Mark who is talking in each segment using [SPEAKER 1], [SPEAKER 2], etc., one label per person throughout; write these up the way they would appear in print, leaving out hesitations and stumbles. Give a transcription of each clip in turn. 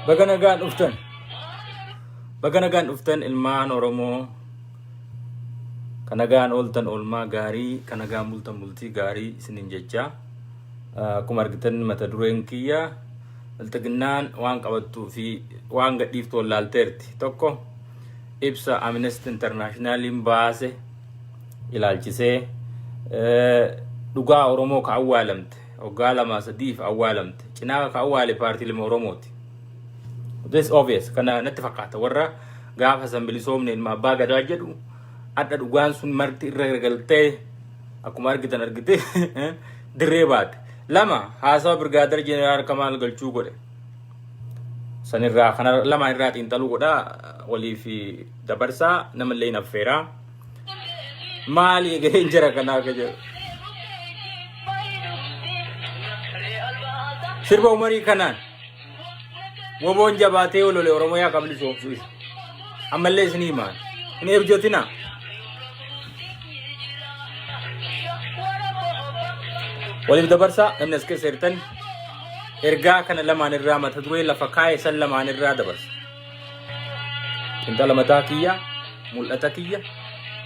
[SPEAKER 1] Baga nagaan dhuftan. Baga nagaan dhuftan ilmaan Oromoo. Kan nagaan ooltan oolmaa gaarii, kan nagaan bultan bultii gaarii isiniin jecha. Akkuma argitan mata dureen kiyya bilxiginnaan waan qabattuu fi waan gadhiiftu wallaalteerti. Tokko ibsa Amnesty Internationaliin baase ilaalchisee dhugaa Oromoo ka awwaalamte waggaa lamaa sadiif awwaalamte cinaa ka awwaale paartiilima Oromooti. This obvious kana natti fakkaata warra gaafa san bilisoomne ilma abbaa gadaa jedhu adha dhugaan sun marti irra galtee akkuma argitan argite dirree baate. Lama haasawa Birgaadar Jeneraal Kamaal Galchuu godhe. Sanirraa kana lama irraa xiinxaluu godha waliif dabarsaa namallee hin affeeraa. Maali egereen jara kanaa akka jedhu. Sirba umarii kanaan woboon jabaatee olole Oromoo yaa bilisoomsu isa. Ammallee isin himaan. Hin eebjotinaa. Waliif dabarsaa namni as keessa jirtan ergaa kana lamaan irraa mata duree lafa kaa'e san lamaan irraa dabarsa. Xiinxala mataa kiyya, mul'ata kiyya,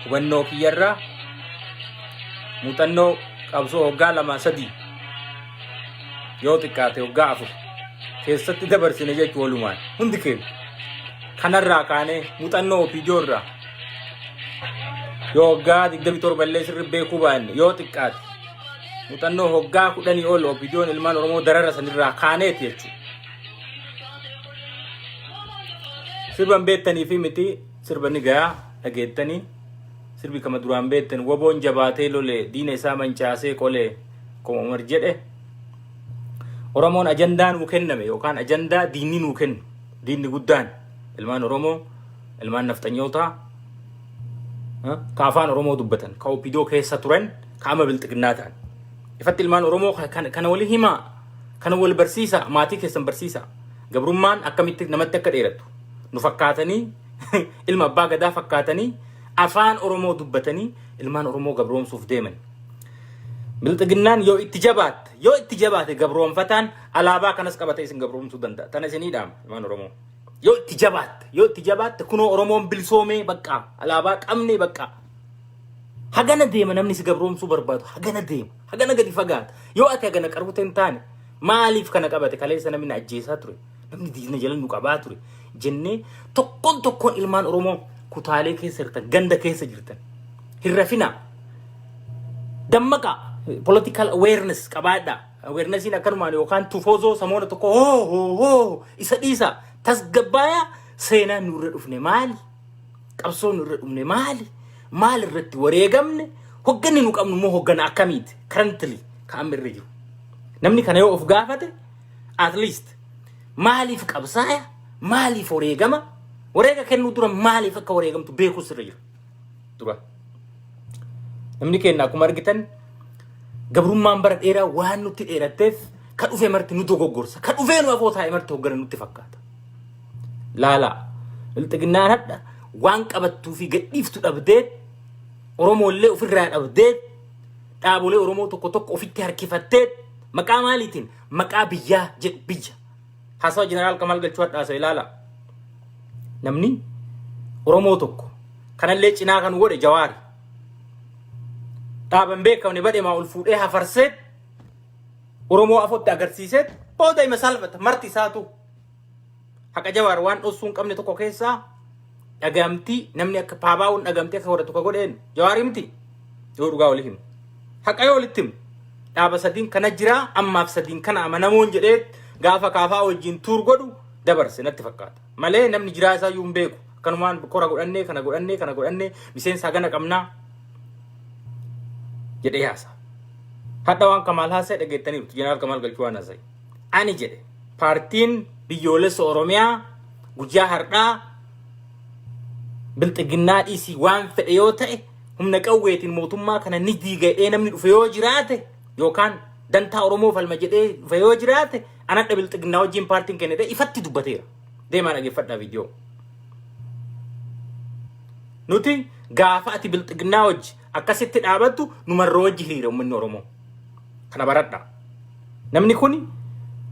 [SPEAKER 1] hubannoo kiyya irraa muuxannoo qabsoo waggaa lamaa sadii yoo xiqqaate waggaa afur keessatti dabarsine jechuu walumaan hundi keenya. Kanarraa kaanee muuxannoo OPDO irraa yoo waggaa 27 illee sirri beekuu baanne yoo xiqqaate muuxannoo waggaa 10 ol OPDOn ilmaan Oromoo darara sanirraa kaaneeti jechuudha. Sirban beektanii fi miti sirba ni gayaa dhageettanii sirbi kama duraan beektan woboon jabaatee lole diina isaa mancaasee qolee akkuma Umar jedhe Oromoon ajandaa nuu kenname yookaan ajandaa diinni nuu kennu diinni guddaan ilmaan Oromoo ilmaan nafxanyootaa ka afaan Oromoo dubbatan ka OPDO keessa turan ka amma bilxiginnaa ta'an ifatti ilmaan Oromoo kana wali himaa kana wal barsiisaa maatii keessan barsiisaa gabrummaan akkamitti namatti akka dheerattu nu fakkaatanii ilma abbaa gadaa fakkaatanii afaan Oromoo dubbatanii ilmaan Oromoo gabroomsuuf deeman. Bilxiginnaan yoo itti jabaatte yoo itti jabaate gabroomfataan alaabaa kanas qabatee isin gabroomsuu danda'a. Tana isinii dhaama ilmaan Oromoo. Yoo itti jabaatte yoo itti jabaatte kunoo Oromoon bilisoomee baqqaa alaabaa qabnee baqqaa. Hagana deema namni si gabroomsuu barbaadu hagana deema hagana gadi fagaata yoo ati hagana qaruute hin taane maaliif kana qabate kaleessa namni na ajjeesaa ture namni diina jala nu qabaa ture jennee tokkoon tokkoon ilmaan Oromoo kutaalee keessa jirtan ganda keessa jirtan hin rafinaa dammaqaa political awareness qabaadhaa awarenessiin akkanumaan yookaan tufoozoo samoona tokko hoo hoo hoo isa dhiisaa tasgabbaayaa seenaan nurra dhufne maali? Qabsoon nurra dhufne maali? Maal irratti wareegamne? Hogganni nu qabnu immoo hoggana akkamiiti? Currently ka amma irra jiru. Namni kana yoo of gaafate at least maaliif qabsaaya? Maaliif wareegama? Wareega kennuu dura maaliif akka wareegamtu beekuus irra jira. Dura. Namni keenya akkuma argitan gabrummaan bara dheeraa waan nutti dheeratteef ka dhufe marti nu dogoggorsa. Ka dhufee nu afoo taa'e marti hoggana nutti fakkaata. Laalaa. Bilxiginnaan hadha waan qabattuu fi gadhiiftu dhabdee Oromoo illee ofirraa dhabdee dhaabolee Oromoo tokko tokko ofitti harkifattee maqaa maaliitiin maqaa biyyaa jedhu biyya. Haasawa Jeneraal Kamaal Galchuu hadhaasa ilaala. Namni Oromoo tokko kanallee cinaa kan godhe Jawaari. Dhaaban beekamne badhemaa ol fuudhee hafarsee Oromoo afotti agarsiisee booda ima salphata marti isaatu. Haqa Jawaar waan dhossuu hin qabne tokko keessaa dhagamtii namni akka paabaa'uun dhagamtii akka godhatu ka godheen Jawaarii miti yoo dhugaa walii himu. Haqa yoo walitti himu dhaaba sadiin kana jiraa ammaaf sadiin kana amanamoon jedhee gaafa kaafaa wajjin tuur godhu dabarse natti fakkaata. Malee namni jiraa isaa iyyuu hin beeku. Akkanumaan kora godhannee kana godhannee kana godhannee miseensa hagana qabnaa jedhee haasa. Hadha waan Kamaal haasa'e dhageettaniirtu. Jeneraal Kamaal Galchuu waan haasa'e. Ani jedhe paartiin biyyoolessa Oromiyaa guyyaa har'aa bilxiginnaa dhiisii waan fedhe yoo ta'e humna qawweetiin mootummaa kana ni diiga jedhee namni dhufe yoo jiraate yookaan dantaa Oromoo falma jedhee dhufe yoo jiraate anadha bilxiginnaa wajjin paartiin kennite ifatti dubbateera. Deemaa dhageeffadhaa viidiyoo. Nuti gaafa ati bilxiginnaa wajji akkasitti dhaabattu numarroo wajji hiriira uummanni Oromoo. Kana baradhaa. Namni kun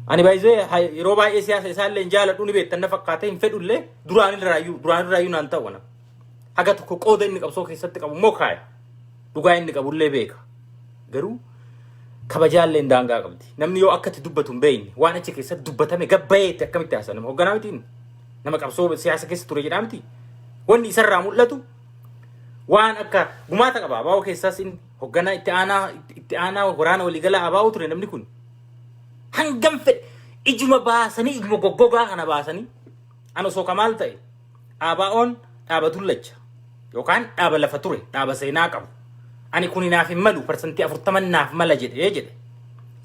[SPEAKER 1] Ani baay'ee yeroo baay'ee siyaasa isaallee hin jaaladhu, ni beektan, na fakkaatee hin fedhullee. Duraan irraayyuu naan ta'u ana. Haga tokko qooda inni qabsoo keessatti qabu immoo kaaya. Dhugaa inni qabullee beeka. Garuu kabajaallee daangaa qabdi. Namni yoo akkatti dubbatu hin beekne, waan achi keessatti dubbatame gabbayeetti akkamitti haasa? Nama hoogganaa miti inni. Nama qabsoo siyaasa keessa ture jedhaa miti. Wanni isarraa mul'atu waan akka gumaata qaba. ABO keessaas inni hoogganaa itti aanaa waraana waliigalaa ABO ture namni kun. Hangam fedhe ijuma baasanii, ijuma goggogaa kana baasanii, an osoo kamaal ta'e, ABO'n dhaaba dullacha yookaan dhaaba lafa ture, dhaaba seenaa qabu. Ani kuni naaf hin malu, 40% naaf mala jedhee jedhe.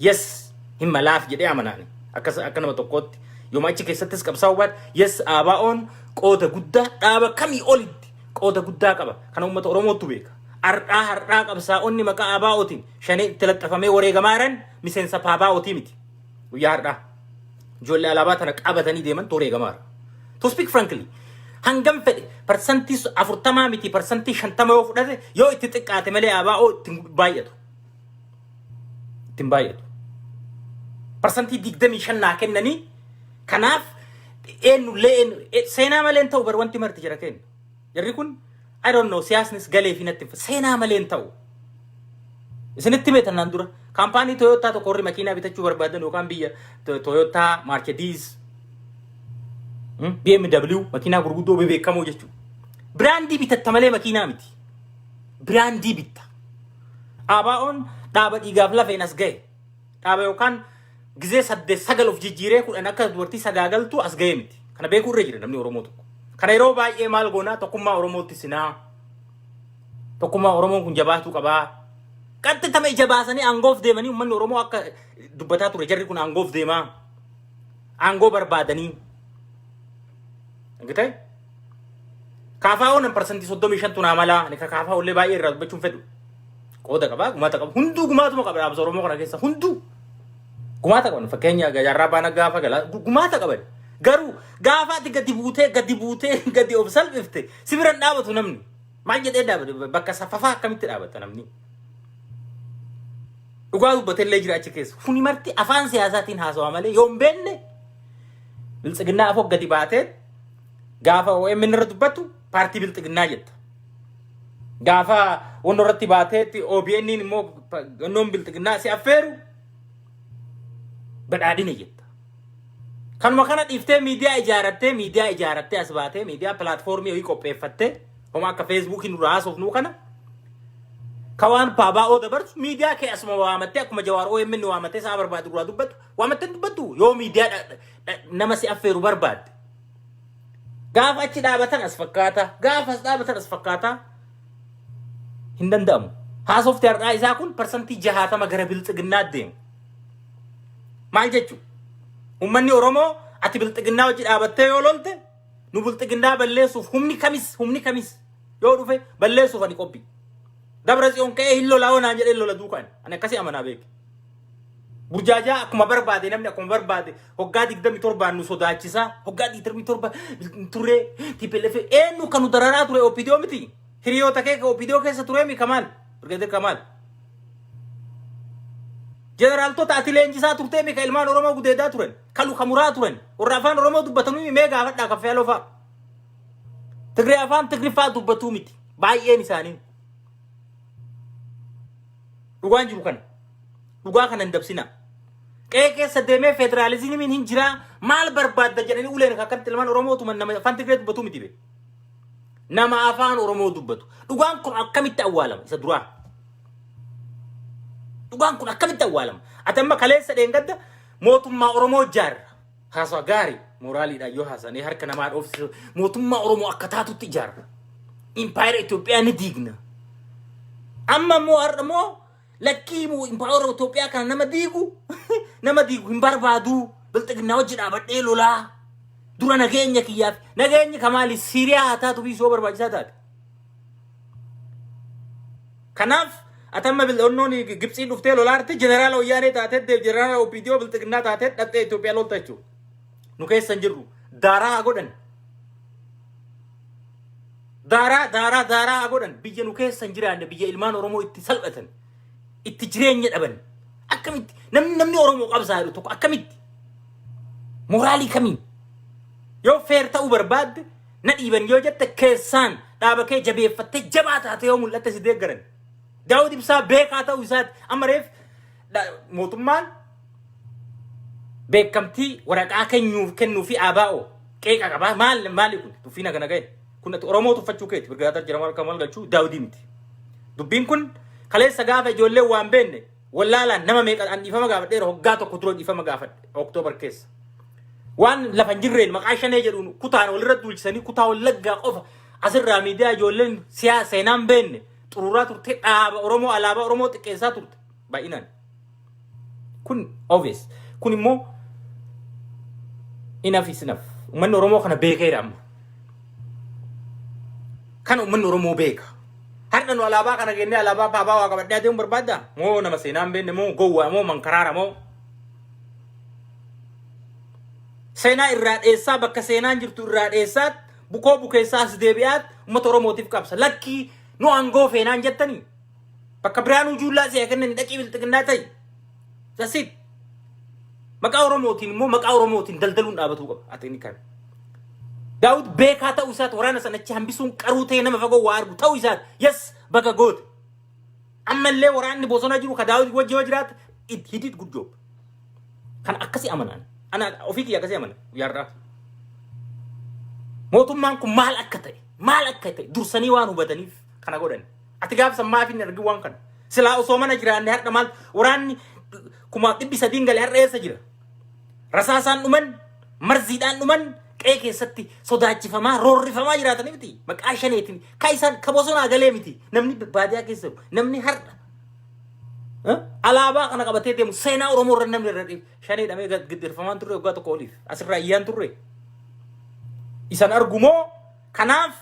[SPEAKER 1] Yes, hin malaaf jedhee amanaani. Akkas akka nama tokkootti yooma achi keessattis qabsaa'uu baate, yes, ABO'n qooda guddaa, dhaaba kamii olitti qooda guddaa qaba. Kana uummata Oromootu beeka. Har'aa har'aa qabsaa'onni maqaa ABO'tiin shanee itti laxxafamee wareegamaa jiran miseensa PABO'tii miti. Guyyaa har'aa. Ijoollee alaabaa tana qabatanii deeman wareegamaa jira. To speak frankly, hangam fedhe 40% miti, 50% yoo fudhate, yoo itti xiqqaate malee ABO ittiin baay'atu. Ittiin baay'atu. 25% naa kennanii, kanaaf eenyullee eenyu seenaa malee hin ta'u bar, wanti marti jira kenna. Jarri kun, I don't know, siyaasnis galee fi natti seenaa malee hin ta'u. Isinitti beektan naan dura kaampaanii Toyota tokko warri makiinaa bitachuu barbaadan yookaan biyya Toyota, Mercedes, BMW, makiinaa gurguddoo bebeekamoo jechuudha. Brand bitatta malee makiinaa miti. Brand bitta. ABO'n dhaaba dhiigaaf lafeen as ga'e. Dhaaba yookaan gizee saddeet sagal of jijjiiree, 10 akka dubartii sagaagaltu as ga'e miti. Kana beekuu irra jira namni Oromoo tokko. Kana yeroo baay'ee maal goonaa? Tokkummaa Oromootti sinaa. Tokkummaa Oromoon kun jabaatuu qabaa. Qaxxitama ija baasanii aangoof deemanii, uummanni Oromoo akka dubbataa ture, jarri kun aangoof deemaa. Aangoo barbaadanii. Argitee? KFO'n 35% naa malaa. Ani KFO illee baay'ee irraa dubbachuun fedhu. Qooda qabaa, gumaata qaba. Hunduu gumaatuma qaba dhaabsa Oromoo kana keessa hunduu. Gumaata qaban, fakkeenya Jaarraa Baana gaafa galaa gumaata qaban. Garuu gaafa ati gadi buutee gadi buutee gadi of salphifte, si bira hin dhaabatu namni. Maal jedhee dhaabate? Bakka safafaa akkamitti dhaabata namni? Dhugaa dubbateellee jira achi keessa. Kuni marti afaan siyaasaatiin haasawaa malee yoo hin beekne, biltsiginnaa afoo gadi baatee gaafa OMN irra dubbattu paartii biltsiginnaa jetta. Gaafa wanno irratti baateetti OBN immoo gannoon biltsiginnaa si affeeru badhaadhina jetta. Kanuma kana dhiiftee miidiyaa ijaarattee as baatee, miidiyaa platform wayii qopheeffattee, homa akka Facebookii nurraa haasofnuu kana ka waan PABO dabarsu miidiyaa kee asuma waamattee, akkuma Jawaar OMN waamattee sa'a barbaadu duraa dubbattu waamattee dubbattu, yoo miidiyaa nama si affeeru barbaadde. Gaafa achi dhaabatan as fakkaata, gaafa as dhaabatan as fakkaata, hin danda'amu. Haasofti har'aa isaa kun 60% gara biltsiginnaa deemu. Maal jechuun? Uummanni Oromoo ati biltsiginnaa hojii dhaabattee yoo lolte, nu biltsiginnaa balleessuuf humni kamis yoo dhufe balleessuuf ani qophii. Dabra Tsiyoon ka'ee hin lolaa onaan jedhee lola duukaan ani akkasii amanaa beeke. Burjaajaa akkuma barbaade, namni akkuma barbaade hoggaa 27n nu sodaachisaa, hoggaa 27 turee TPLF eenyu kan nu dararaa ture? OPDO miti. Hiriyoota kee OPDO keessa turee mi Kamaal, Brigadier Kamaal. Jeneraaltota ati leenjisaa turtee mi ka ilmaan Oromoo gudeedaa turan, kan luka muraa turan, warra afaan Oromoo dubbatanuu mee gaafadhaa kan fe'aloo fa'a. Tigree afaan Tigriffaa dubbatuu miti baay'een isaanii. Dhugaan jiru kana. Dhugaa kana hin dabsina. Qe'ee keessa deemee federaalizimiin hin jiraa, maal barbaadda jedhanii uleen akkatti ilmaan Oromoo tuman nama afaan Tigree dubbatu miti be. Nama afaan Oromoo dubbatu. Dhugaan kun akkamitti awwaalama isa duraa? Dhugaan kun akkamitti awwaalama? Ati amma kaleessa dheengadda mootummaa Oromoo ijaarra. Haasawa gaarii mooraaliidhaan yoo haasa'anii harka namaa dhoofsisu, mootummaa Oromoo akka taatutti ijaarra. Impaayera Itoophiyaa ni diigna. Amma immoo har'a immoo lakkii impaayera Itoophiyaa kana nama diigu hin barbaadu. Bilxiginnaa hojii dhaabadhee lolaa. Dura nageenya kiyyaaf nageenyi kamaali Siiriyaa haa taatu biisoo barbaachisaa taate. Kanaaf ati amma bil'onnoon Gibxii dhuftee lolaarte, jeneraala wayyaanee taatee, jeneraala OPDO bilxiginnaa taatee dhaqxee Itoophiyaa lolta jechuudha. Nu keessa hin jirru. Daaraa haa godhan. Daaraa, daaraa, daaraa haa godhan. Biyya nu keessa hin jiraanne, biyya ilmaan Oromoo itti salphatan, itti jireenya dhaban. Akkamitti namni Oromoo qabsaa jedhu tokko akkamitti? Moraalii kamiin? Yoo fair ta'uu barbaadde, na dhiiban yoo jette, keessaan dhaaba kee jabeeffattee jabaa taate yoo mul'atte si deeggaran. Daawud Ibsaa beekaa ta'uu isaati. Amma reef mootummaan beekamtii waraqaa kennuuf kennuu fi ABO qeeqa qabaa. Maal maali kun? Tuffiin hagana ga'e. Kun ati Oromoo tuffachuu keeti. Birgaatar Jeneraal Kamal Galchuu Daawudii miti. Dubbiin kun kaleessa gaafa ijoolleen waan beenne wallaalaan nama meeqa an dhiifama gaafadheera. Hoggaa tokko dura dhiifama gaafadhe, Oktoobar keessa. Waan lafa hin jirreen maqaa shanee jedhuun kutaan walirra duulchisanii, kutaa Wallaggaa qofa asirraa miidiyaa ijoolleen siyaasa seenaan beenne xuruuraa turte, dhaaba Oromoo, alaabaa Oromoo xiqqeessaa turte baay'inaan. Kun obvious. Kun immoo enough is enough. Uummanni Oromoo kana beekeera amma. Kana uummanni Oromoo beeka. Har'a nu alaabaa kana kennee alaabaa paabaa waa qabadhee adeemuu barbaaddaa? Moo nama seenaa hin beekne, moo gowwaa, moo mankaraara, moo seenaa irraa dheessaa, bakka seenaan jirtu irraa dheessaa, bukoo bukeessaa as deebi'aat uummata Oromootiif qabsa. Lakkii, nu aangoo feenaan jettanii bakka biraanuu juullaa si'a kennan, dhaqii bilxiginnaa ta'i. That's it. Maqaa Oromootiin immoo maqaa Oromootiin daldaluun dhaabatuu qaba. Ati inni kan. Daawud beekaa ta'uu isaati, waraana sana achi hambisuun qaruu ta'e, nama fagoo waa argu ta'uu isaati. Yes, baga goote. Ammallee waraanni bosona jiru ka Daawud wajji yoo jiraate, he did good job. Kan akkasii amanan. Ana ofii kiyya akkasii amana guyyaarraa. Mootummaan kun maal akka ta'e dursanii waan hubataniif kana godhan. Ati gaafa san maaf hin argin waan kana? Silaa osoo mana jiraanne har'a maal waraanni 300,000 galee har'a eessa jira? Rasaasaan dhuman, marziidhaan dhuman, qe'ee keessatti sodaachifamaa, roorrifamaa jiraatanii miti. Maqaa shaneetiin ka isaan ka bosonaa galee miti. Namni baadiyaa keessa jiru, namni har'a alaabaa kana qabatee deemu, seenaa Oromoo irra namni irra shanee dhamee giddirfamaan turre waggaa tokko oliif asirraa iyyaan turre. Isan argumoo kanaaf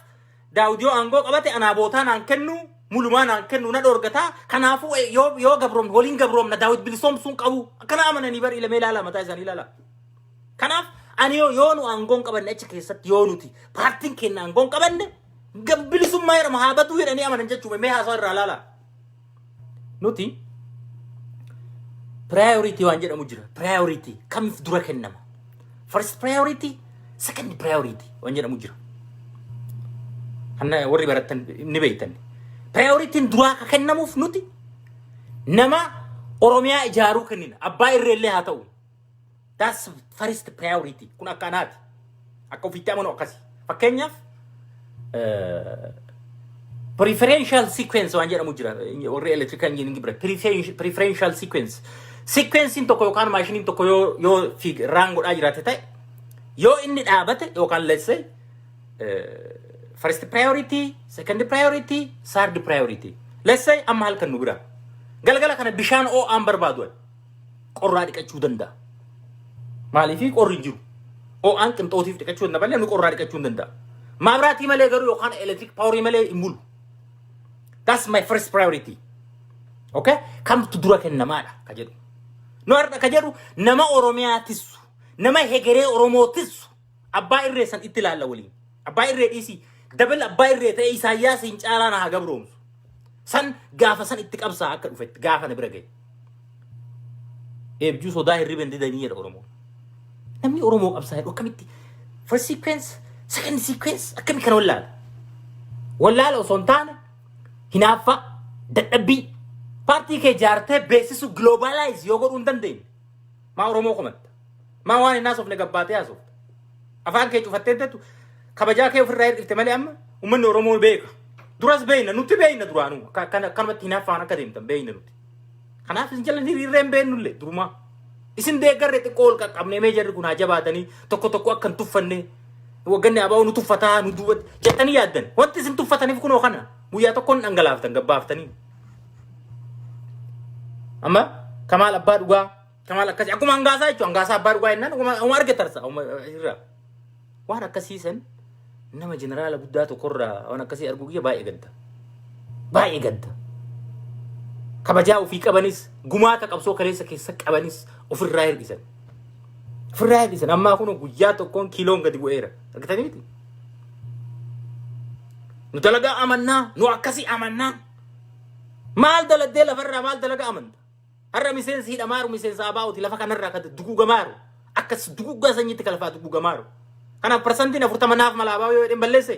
[SPEAKER 1] Daawud yoo aangoo qabate anaa bootaa naan kennu, mulumaa naan kennu, na dhoorgataa. Kanaafuu yoo gabroomne waliin gabroomna, Daawud bilisoomsuun qabu akkana amananii bar ilamee ilaala, mataa isaanii ilaala. Kanaaf ani yoo nu aangoon qabanne, achi keessatti yoo nuti paartiin keenya aangoon qabanne, bilisummaa jedhama haa baduu jedhanii amanan jechuudha. Mee haasawa irraa ilaala. Nuti priority waan jedhamu jira. Priority kamiif dura kennama? First priority, second priority waan jedhamu jira. Kana warri barattan ni beektan. Priorityin duraa ka kennamuuf nuti nama Oromiyaa ijaaruu kennina. Abbaa irreellee haa ta'u. That's first priority. Kun akka anaati. Akka ofiitti amanu akkasi. Fakkeenyaaf, preferential sequence waan jedhamu jira. Warri electrical engineering bira. Preferential sequence. Sequencing tokko yookaan maashiniin tokko yoo fiig raan godhaa jiraate ta'e, yoo inni dhaabate yookaan, let's say, first priority, second priority, third priority. Let's say amma halkan nu bira. Galgala kana bishaan oo'aan barbaadu, qorraa dhiqachuu danda'a. Maaliifii qorri hin jiru. Oo'aan qinxootiif dhiqachuu danda'a malee namni qorraa dhiqachuu hin danda'a. Maabiraatii malee garuu yookaan electric powerii malee hin bulu. That's my first priority. Okay? Kamtu dura kennamaadha ka jedhu. Nu har'a ka jedhu nama Oromiyaa tissu, nama hegeree Oromoo tissu, abbaa irree san itti ilaalla waliin. Abbaa irree dhiisii dabal abbaa irree ta'e Isaayyaas hin caalaa na haa gabroomsu. San gaafa san itti qabsaa akka dhufetti gaafa na bira gahe. Eebjuu sodaa hirriba hin didanii jedha Oromoon. Namni Oromoo qabsaa jedhu akkamitti first sequence, second sequence akkami kana wallaala? Wallaala osoo hin taane hinaaffaa, dadhabbii, paartii kee jaartee beeksisu, globalize yoo godhuu hin dandeenye. Maa Oromoo komatta? Maa waan hin haasofne gabbaatee haasofta? Afaan kee cufattee jettu kabajaa kee ofirraa hir'ifte malee amma uummanni Oromoo beeka. Duras beeyna nuti, beeyna duraanuu akkanumatti hinaaffaan akka deemtan beeyna nuti. Kanaaf isin jala hiriirree hin beennullee durumaa. Isin deeggarre xiqqoo ol qaqqabnee, mee jarri kun haa jabaatanii, tokko tokko akka hin tuffanne, wagganni abaa'u nu tuffataa nu duuba jettanii yaaddan. Wanti isin tuffataniif kunoo kana guyyaa tokkoon dhangalaaftan gabbaaftanii. Amma Kamaal abbaa dhugaa, Kamaal akkasii, akkuma hangaasaa jechuun hangaasaa abbaa dhugaa jennaan uma argatarsa irraa. Waan akkasiisan nama jeneraala guddaa tokkorraa waan akkasii arguu kiyya baay'ee gadda. Baay'ee gadda. Kabajaa ofii qabanis, gumaata qabsoo kaleessa keessa qabanis ofirraa hir'isan. Ofirraa hir'isan. Ammaa kun guyyaa tokkoon kiiloon gadi bu'eera. Argitanii miti? Nu dalagaa amannaa, nu akkasii amannaa. Maal daladdee lafarraa, maal dalagaa amanta? Har'a miseensi hidhamaaru miseensa abaa'uti lafa kanarraa kan duguugamaaru. Akka duguggaa sanyiitti kan lafaa dugugamaaru. Kanaaf 40% naaf mala ABO yoo jedhan balleesse.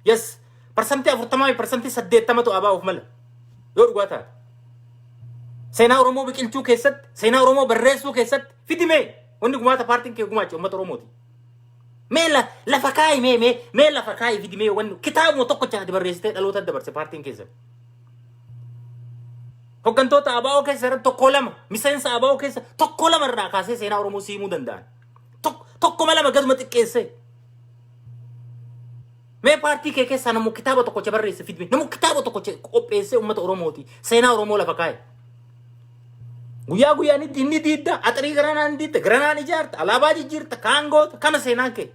[SPEAKER 1] Yes, 40% fi 80%tu ABOf mala. Yoo dhugaa taate. Seenaa Oromoo biqilchuu keessatti, seenaa Oromoo barreessuu keessatti fidimee wanni gumaata paartiin kee gumaache uummata Oromooti. Mee lafa kaayi, mee lafa kaayi fidimee wanni kitaabuma tokko ati barreessitee dhaloota dabarse paartiin keessan. Hooggantoota ABO keessa irratti tokko lama, miseensa ABO keessa tokko lama irraa kaasee seenaa Oromoo siimuu danda'an. Tokkoma lama gaduma xiqqeessee. Mee paartii kee keessaa namu kitaaba tokkocha barreesse fidme, namu kitaaba tokkocha qopheessee uummata Oromooti seenaa Oromoo lafa kaa'e. Guyyaa guyyaan inni diidda, axarii garanaan diidda, garanaan ijaarta, alaabaa jijjiirta, kaan goota, kana seenaan kee.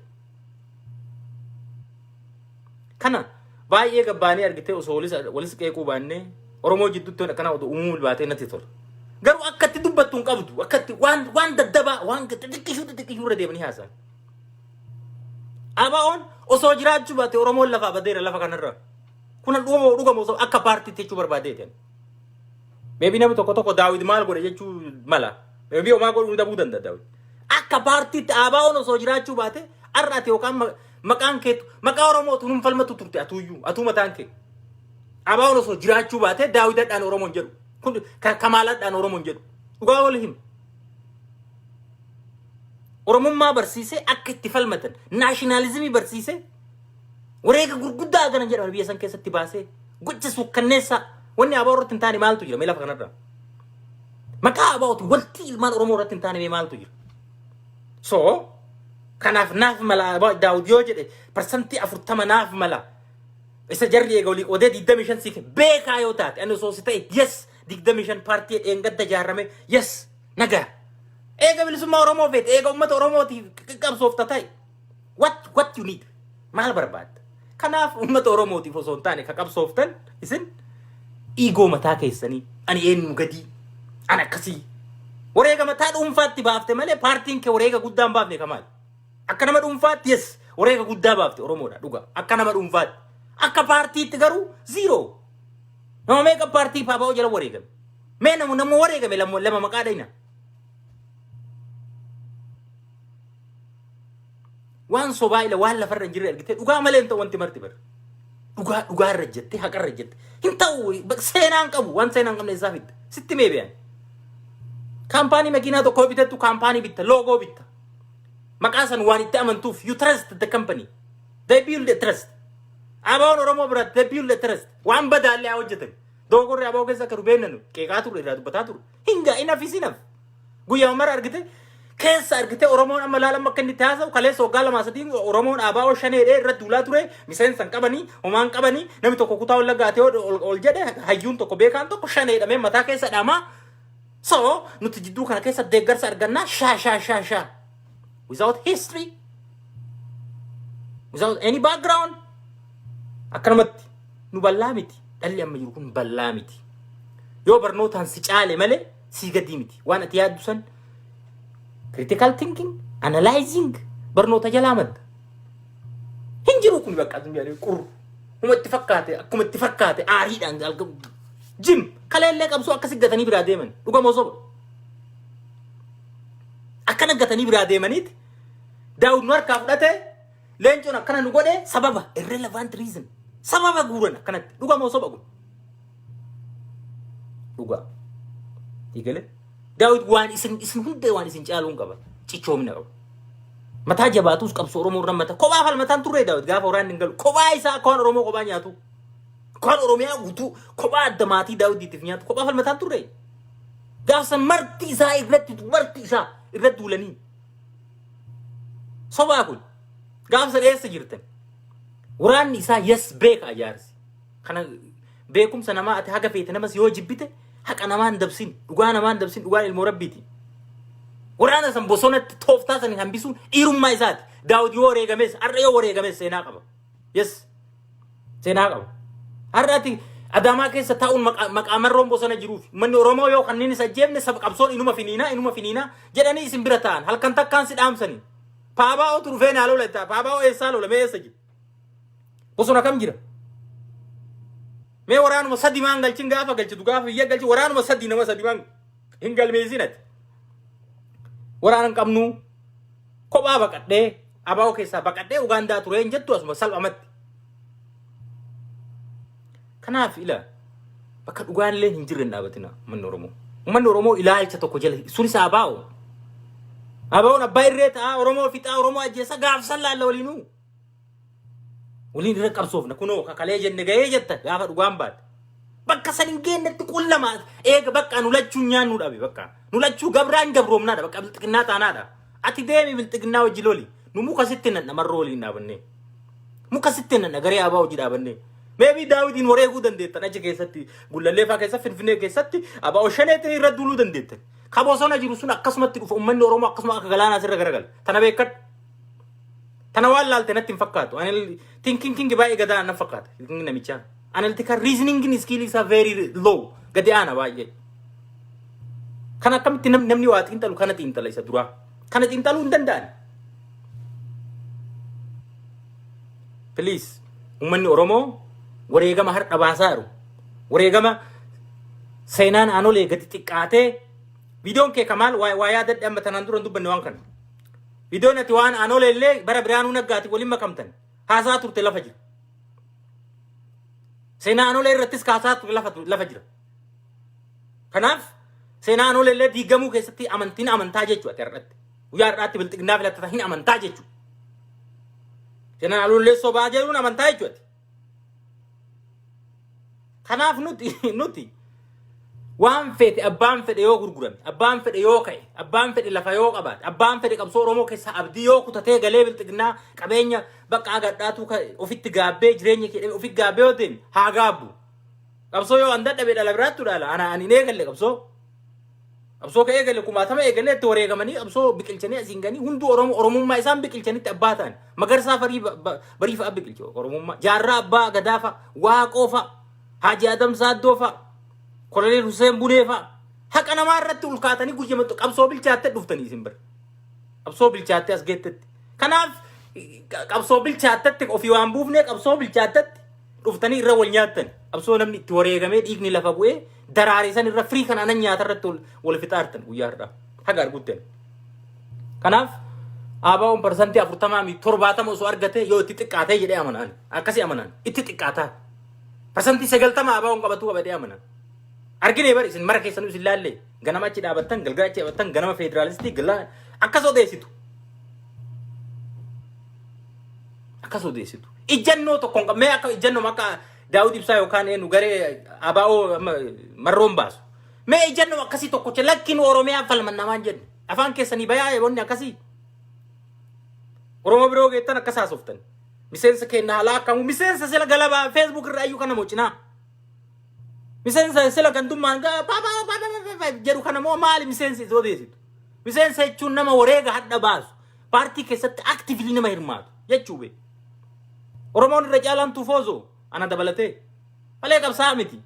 [SPEAKER 1] Kana baay'ee gabbaanii argitee osoo walis qeequu baannee Oromoo jidduutti akkana oduu uumuu baatee natti tola. Garuu akka itti dubbattu hin qabdu, akka itti waan daddabaa, waan xixiqqishuu xixiqqishuu irra deemanii haasa'an. ABO'n osoo jiraachuu baate Oromoon lafaa badeera lafa kanarra. Kun dhugama dhugama osoo akka paartiitti jechuu barbaadeeti. Maybe namni tokko tokko Daawit maal godhe jechuu mala. Maybe homaa godhuu dhabuu danda'a Daawit. Akka paartiitti ABO'n osoo jiraachuu baate har'a ati yookaan maqaan keetu maqaa Oromootu nun falmatu turte atuuyyuu, atuu mataan kee. ABO'n osoo jiraachuu baate Daawitadhaan Oromoon jedhu. Kun Kamaaladhaan Oromoon jedhu. Dhugaa wal himu. Oromummaa barsiisee, akka itti falmatan nationalism barsiisee, wareega gurguddaa gana jedhama biyya san keessatti baasee, gocha suukkanneessaa wanni ABO irratti hin taane maaltu jira mee lafa kanarra? Maqaa ABOti wanti ilmaan Oromoo irratti hin taane mee maaltu jira? So kanaaf naaf mala Daawud yoo jedhe, 40% naaf mala. Isa jarri eega olii qoodee 25 siif beekaa yoo taate, ani osoo si ta'e, yes, 25 paartii dheengadda ijaarame, yes, nagaa. Eega bilisummaa Oromoo feete, eega uummata Oromootiif qabsoofta ta'e, what you need, maal barbaadda? Kanaaf uummata Oromootiif osoo hin taane ka qabsooftan isin ego mataa keessanii, ani eenyu gadii, ani akkasii. Wareega mataa dhuunfaatti baafte malee paartiin kee wareega guddaa hin baafne, kamaal. Akka nama dhuunfaatti, yes, wareega guddaa baafte Oromoodha dhuga, akka nama dhuunfaatti. Akka paartiitti garuu zero. Nama meeqa paartii PABO jala wareegame? Mee nama wareegame lama maqaa dhayna. Waan sobaa ila waan lafarra hin jirre argite, dhugaa malee hin ta'u wanti marti bara. Dhugaa dhugaarra jettee haqarra jette hin ta'u, seenaan qabu, waan seenaan qabne isaa fidda. Sitti mee beeyan. Kaampaanii makiinaa tokko bitattu, kaampaanii bitta, logo bitta. Maqaa san waan itti amantuuf, you trust the company. They build a trust. ABO'n Oromoo biratti they build a trust. Waan badaallee haa hojjetan. Doogorri ABO keessa akka rubeenna qeeqaa turre, irraa dubbataa turre. Hinga enough is enough. Guyyaa mara argite keessa argite Oromoon amma laalama akka inni itti haasa'u. Kaleessa waggaa 2-3 Oromoon ABO shaneedhee irratti duulaa ture, miseensa hin qabanii, homaan qabanii, namni tokko kutaa Wallaggaatee ol jedhe, hayyuun tokko, beekaan tokko shaneedhamee mataa keessa dhamaa. So nuti jidduu kana keessa deeggarsa argannaa, shaa shaa shaa shaa. Without history, without any background, akkanumatti nu bal'aa miti. Dhalli amma jiru kun bal'aa miti. Yoo barnootaan si caale malee sii gadii miti. Waan ati yaaddu san critical thinking, analyzing barnoota jalaa madda. Hin jiru kun bakka asin jedhanii qurru. Kuma itti fakkaate, akkuma itti fakkaate aariidhaan jim kaleellee qabsoo akkasi gatanii biraa deeman, dhugamoo soba? Akkana gatanii biraa deemaniiti Daawud nu harkaa fudhate, Leencoon akkana nu godhe, sababa irrelevant reason sababa guuran akkanatti, dhugamoo soba kun? Dhugaa. Eegale Daawud waan isin hundee waan isin caaluun qaba, cichoomina qaba. Mataa jabaatus qabsoo Oromoo irra mata kophaa falmataan turre Daawud gaafa waraanni hin galu kophaa isaa akka waan Oromoo kophaa nyaatu, akka waan Oromiyaa guutuu kophaa adda maatii Daawudiitiif nyaatu kophaa falmataan turre. Gaafsa marti isaa irratti, marti isaa irratti duulanii, sobaa kun? Gaafsa eessa jirtan? Waraanni isaa, yes, beeka ijaarsi. Kana beekumsa namaa ati haga feete namas yoo jibbite haqa namaa hin dabsin, dhugaa namaa hin dabsin, dhugaan ilmoo rabbiiti. Waraana san bosonatti tooftaa san hambisuun dhiirummaa isaati. Daawud yoo wareegames, har'a yoo wareegames seenaa qaba. Yes, seenaa qaba. Har'a ati Adaamaa keessa taa'uun maqaa marroon bosona jiruuf uummanni Oromoo yoo kanneen isa ajjeefne saba qabsoon inuma finiinaa, inuma finiinaa jedhanii isin bira taa'an, halkan takkaan si dhaamsanii. Paabaa'ootu dhufee naa lola jettaa. Paabaa'oo eessaa lola? Mee eessa jira? Bosona kam jira? Mee waraanuma sadi maan galchin? Gaafa galchitu, gaafa biyya galchi, waraanuma sadi, nama sadi maan hin galmeessin ati? Waraana hin qabnu kophaa baqadhee ABO keessaa baqadhee Ugaandaa ture hin jettu asuma salphamatti. Kanaaf ila bakka dhugaan illee hin jirre hin dhaabatina uummanni Oromoo. Uummanni Oromoo ilaalcha tokko jala sunis ABO. ABOn abbaa irree ta'a Oromoo fixaa Oromoo ajjeesa gaafsan laalla waliinuu. Waliin irra qabsoofna kunoo kakalee jenne gahee jetta gaafa dhugaan baate. Bakka san hin geennetti qullama eega bakka nu lachuu nyaannu dhabe bakka nu lachuu gabraan gabroomnaadha bakka bilxiginnaa taanaadha. Ati deemi bilxiginnaa wajji loli nu muka sitti nanna marroo waliin dhaabannee. Muka sitti nanna garee abaa hojii dhaabannee. Meebii daawitiin wareeguu dandeettan achi keessatti gullallee fa'aa keessatti finfinnee keessatti abaa shaneetiin irra duuluu dandeettan. Ka bosona jiru sun akkasumatti dhufa uummanni Oromoo akkasuma akka galaanaa sirra garagala. Tana beekkadhu. Tana waan laalte natti hin fakkaatu. Ani thinking king baay'ee gadaa na fakkaata. Thinking namichaa. Analytical reasoning skill isaa very low. Gadi aana baay'ee. Kan akkamitti namni waa xiinxalu kana xiinxala isa duraa. Kana xiinxaluu hin danda'an. Please uummanni Oromoo wareegama har'a baasaa jiru. Wareegama seenaan aanolee gadi xiqqaatee viidiyoon kee kamaal waa yaadadhe amma tanaan dura hin dubbanne waan kana. Viidiyoon ati waan aanolee illee bara Biraanuu Naggaati waliin makamtan haasaa turte lafa jira. Seenaa aanolee irrattis kaasaa ture lafa jira. Kanaaf seenaa aanolee illee diigamuu keessatti amantiin amantaa jechuudha ati har'atti. Guyyaa har'aatti bilxiginnaa filattata hin amantaa jechuudha. Seenaan aanolee sobaa jedhuun amantaa jechuudha. Kanaaf nuti waan feete abbaan fedhe yoo gurgurame, abbaan fedhe yoo ka'e, abbaan fedhe lafa yoo qabaate, abbaan fedhe qabsoo Oromoo keessaa abdii yoo kutatee galee bilxiginnaa qabeenya bakka agadhaatu ofitti gaabbee jireenya kee ofitti gaabbee yoo deeme haa gaabbu. Qabsoo yoo an dadhabe dhala biraattu dhala. Ana ani hin eegalle qabsoo. Qabsoo ka eegalle kumaatama eegalee itti wareegamanii qabsoo biqilchanii asiin ganii hunduu Oromoo Oromummaa isaan biqilchanitti abbaa ta'an. Magarsaa farii barii fa'a biqilche Oromummaa. Jaarraa abbaa gadaa fa'a, Waaqoo fa'a, Haaji Adam Saaddoo fa'a, Koloneel Hussein Bunee fa'a. Haqa namaa irratti ol kaatanii guyyama qabsoo bilchaatte dhuftanii isin bira. Qabsoo bilchaatte as geettetti. Kanaaf qabsoo bilchaattetti ofii waan buufnee qabsoo bilchaattetti dhuftanii irra wal nyaattan. Qabsoo namni itti wareegamee dhiigni lafa bu'ee daraaree san irra firii kana anan nyaata irratti wal fixaartan guyyaa har'aa. Haga arguttan. Kanaaf ABOn 40% mi 70 osoo argate yoo itti xiqqaatee jedhee amanaan. Akkasii amanaan. Itti xiqqaataa. 90% ABOn qabatuu qaba jedhee amanaan. Argine bari isin mara keessanuu isin laallee ganama achi dhaabattan galgala achi dhaabattan ganama federaalistii galgala akkas odeessitu. Akkas odeessitu. Ijjannoo tokko hin qabne mee akka ijjannoo akka Daawud Ibsaa yookaan eenyu garee ABO marroon baasu. Mee ijjannoo akkasii tokkocha lakkiin Oromiyaa falman namaan jenne. Afaan keessanii bayaa wanni akkasii. Oromoo biroo geettan akkas haasoftan. Miseensa keenya haalaa akkamu miseensa sila galabaa Facebook irraa iyyuu kana mocinaa. Miseensa sila gandummaan jedhu kana moo maali miseensi itti odeessitu? Miseensa jechuun nama wareega hadha baasu. Paartii keessatti actively nama hirmaatu jechuu bee. Oromoon irra caalaan tufoozoo ana dabalatee. Malee qabsaa miti.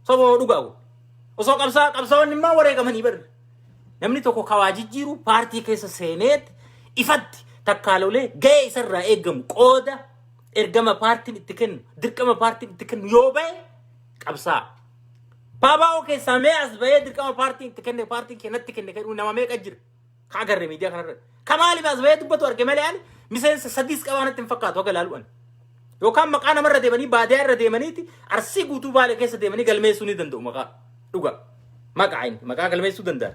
[SPEAKER 1] Soba dhugaa kun. Osoo qabsaa qabsaa'onni immoo wareegamanii barre. Namni tokko kawaa jijjiiru paartii keessa seeneet ifatti takkaalolee ga'ee isarraa eegamu qooda ergama paartiin itti kennu dirqama paartiin itti kennu yoo ba'e qabsaa. PBO keessaa mee as ba'ee dirqama paartiin itti kenne paartiin kennatti kenne kennu nama meeqa jira? Ka agarre miidiyaa kanarra. Ka maaliif as ba'ee dubbatu arge malee ani miseensa sadiis qabaa natti hin fakkaatu haga ilaalu ani. Yookaan maqaa namarra deemanii baadiyaa irra deemaniiti arsii guutuu baalee keessa deemanii galmeessuu ni danda'u maqaa. Dhuga. Maqaa inni maqaa galmeessuu danda'a.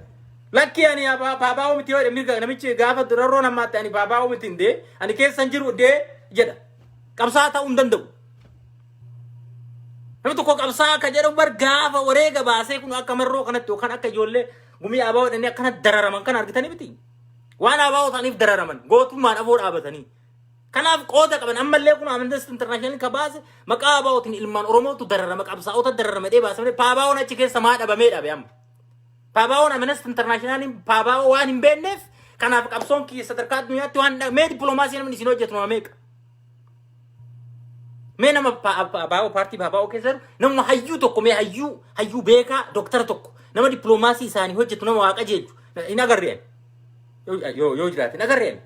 [SPEAKER 1] Lakki ani PBO miti yoo jedhe mirga namichi gaafa rarroon ammaatti ani PBO miti hin dee ani keessa hin jiru dee jedha. Qabsaa ta'uu hin danda'u. Namni tokko qabsaa akka jedhamu bar gaafa wareega baasee kun akka marroo kanatti yookaan akka ijoollee gumii ABO jedhanii akkana dararaman kana argitanii miti. Waan ABO ta'aniif dararaman gootummaan afoo dhaabatanii. Kanaaf qooda qaban ammallee kun Amnesty International ka baase maqaa ABOtiin ilmaan Oromootu dararama qabsaa'ota dararama dhee baase malee PBOn achi keessa maa dhabamee dhabe amma. PBOn Amnesty International PBO waan hin beekneef kanaaf qabsoon kiyya sadarkaa addunyaatti waan mee dippiloomaasii namni isin hojjetu nama meeqa. Mee nama PBO paartii PBO keessa jiru nama hayyuu tokko mee hayyuu hayyuu beekaa dooktara tokko nama dippiloomaasii isaanii hojjetu nama waaqa jechu hin agarreen. Yoo jiraate hin agarreen.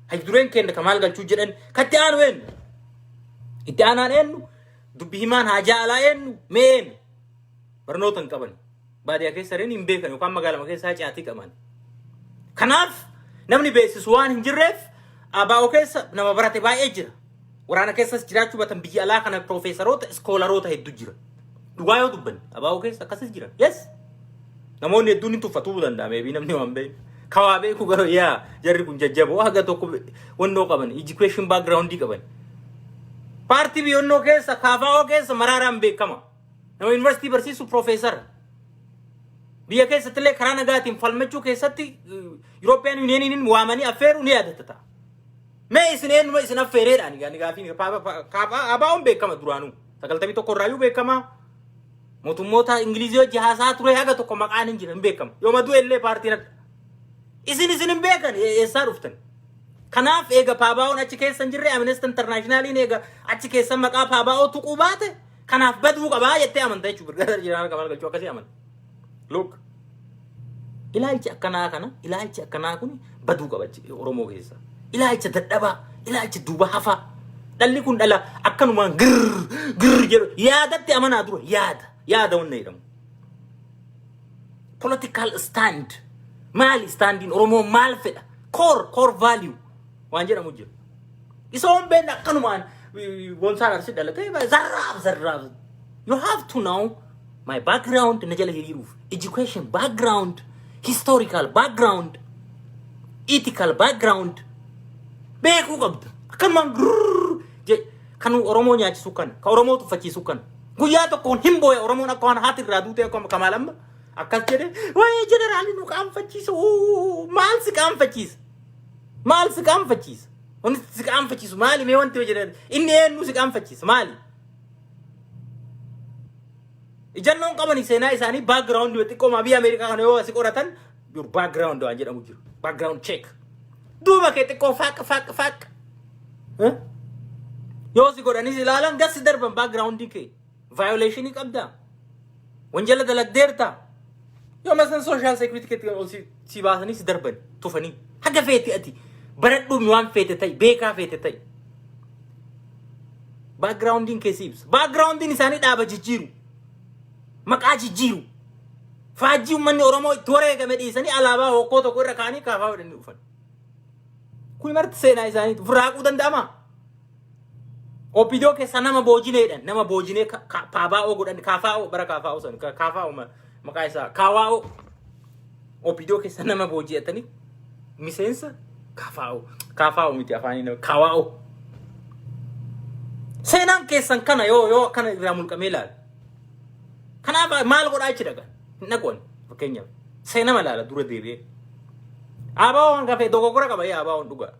[SPEAKER 1] Hayyu dureen keenya ka maal galchuu jedhan katti aanu eenyu? Itti aanaan eenyu? Dubbi himaan haajaa alaa eenyu? Mee eenyu? Barnoota hin qaban. Baadiyyaa keessa reen hin beekan yookaan magaalama keessaa caatii qaban. Kanaaf namni beeksisu waan hin jirreef, ABO keessa nama barate baay'ee jira. Waraana keessas jiraachuu batan, biyya alaa kana piroofeesaroota, scholaroota hedduu jira. Dhugaa yoo dubbanne, ABO keessa akkasis jira. Yes. Namoonni hedduun ni tuffatuu danda'a, maybe namni waan beeku. Kawaa beeku garuu, yaa jarri kun jajjaboo haga tokko wannoo qaban, education background qaban. Paartii biyyonnoo keessa, KFO keessa Maraaraan beekama. Nama yuunivarsiitii barsiisu, piroofeesara. Biyya keessatti illee karaa nagaatiin falmachuu keessatti European Unioniin waamanii affeeruu ni yaadatta ta'a. Mee isin eenyuma isin affeereedhaan gaafiin? ABO'n beekama duraanuu. 91 irraayyuu beekama. Mootummoota Ingilizii hojii haasaa ture, haga tokko maqaan hin jira, hin beekama. Yooma du'e illee paartiin adda. Isin hin beekan, eessaa dhuftan? Kanaaf eega PABO'n achi keessa hin jirre, Amnesty Internationaliin eega achi keessa maqaa PABO tuquu baate, kanaaf baduu qabaa jettee amanta jechuudha. Birgaadeer Jeneraal Kamaal Galchuu akkasii amanta. Look. Ilaalchi akkanaa kana, ilaalchi akkanaa kun baduu qaba Oromoo keessa. Ilaalcha dadhabaa, ilaalcha duuba hafaa. Dhalli kun dhala akkanumaan girr girr jedhu. Yaadatti amanaa dura, yaada wanna jedhamu. Political stand. Maali standiin Oromoo? Maal fedha? Core value waan jedhamu jira. Isa hoon beekna, akkanumaan Boonsaan Arsii dhalatee zarraaf zarraaf. You have to know my background na jala hiriiruuf. Education background, historical background, ethical background beekuu qabda. Akkanumaan grrrr kan Oromoo nyaachisu kana, kan Oromoo tuffachiisu kana. Guyyaa tokkoon hin booya Oromoon, akka waan haati irraa duutee, akkuma Kamaal amma akkas jedhe, "Waa'ee jeneraalii nu qaanfachiisa." Maal si qaanfachiisa? Maal si qaanfachiisa? Wanti si qaanfachiisu maali? Mee wanti jedhan inni eenyu si qaanfachiisa maali? Ijannoon qabani seenaa isaanii, background xiqqoo biyya Ameerikaa kana yoo asi qoratan, your background waan jedhamu jiru. Background check. Duuba kee xiqqoo faaq faaq faaq. Yoo si godhanis ilaalan, gasi darban background kee. Violation qabdaa. Wanjala dalagdeerta. Yoo masan social security keetti ol si baasanii si darban tufanii. Haga feete ati baradhuu, waan feete ta'i, beekaa feete ta'i. Backgroundiin kee si ibsa. Backgroundiin isaanii dhaaba jijjiiru. Maqaa jijjiiru. Faajjii uummanni Oromoo itti wareegame dhiisanii alaabaa hokkoo tokko irra kaanii kaafaa godhanii dhufan. Kun marti seenaa isaaniitu. Ofirraa danda'amaa? OPDO keessa nama boojineedhaan, nama boojinee PABO godhan, KFO, bara KFO san, KFO, maqaa isaa KWO. OPDO keessa nama booji'atanii miseensa KFO, KFO miti, afaanii nama KWO. Seenaan keessan kana yoo akkana irraa mulqamee ilaala. Kanaaf maal godhaa achi dhaqa? Hin dhaqoon fakkeenyaaf. Seenama ilaala dura deebi'ee. ABO hangafee dogoggora qaba, yaa ABO'n dhugaa.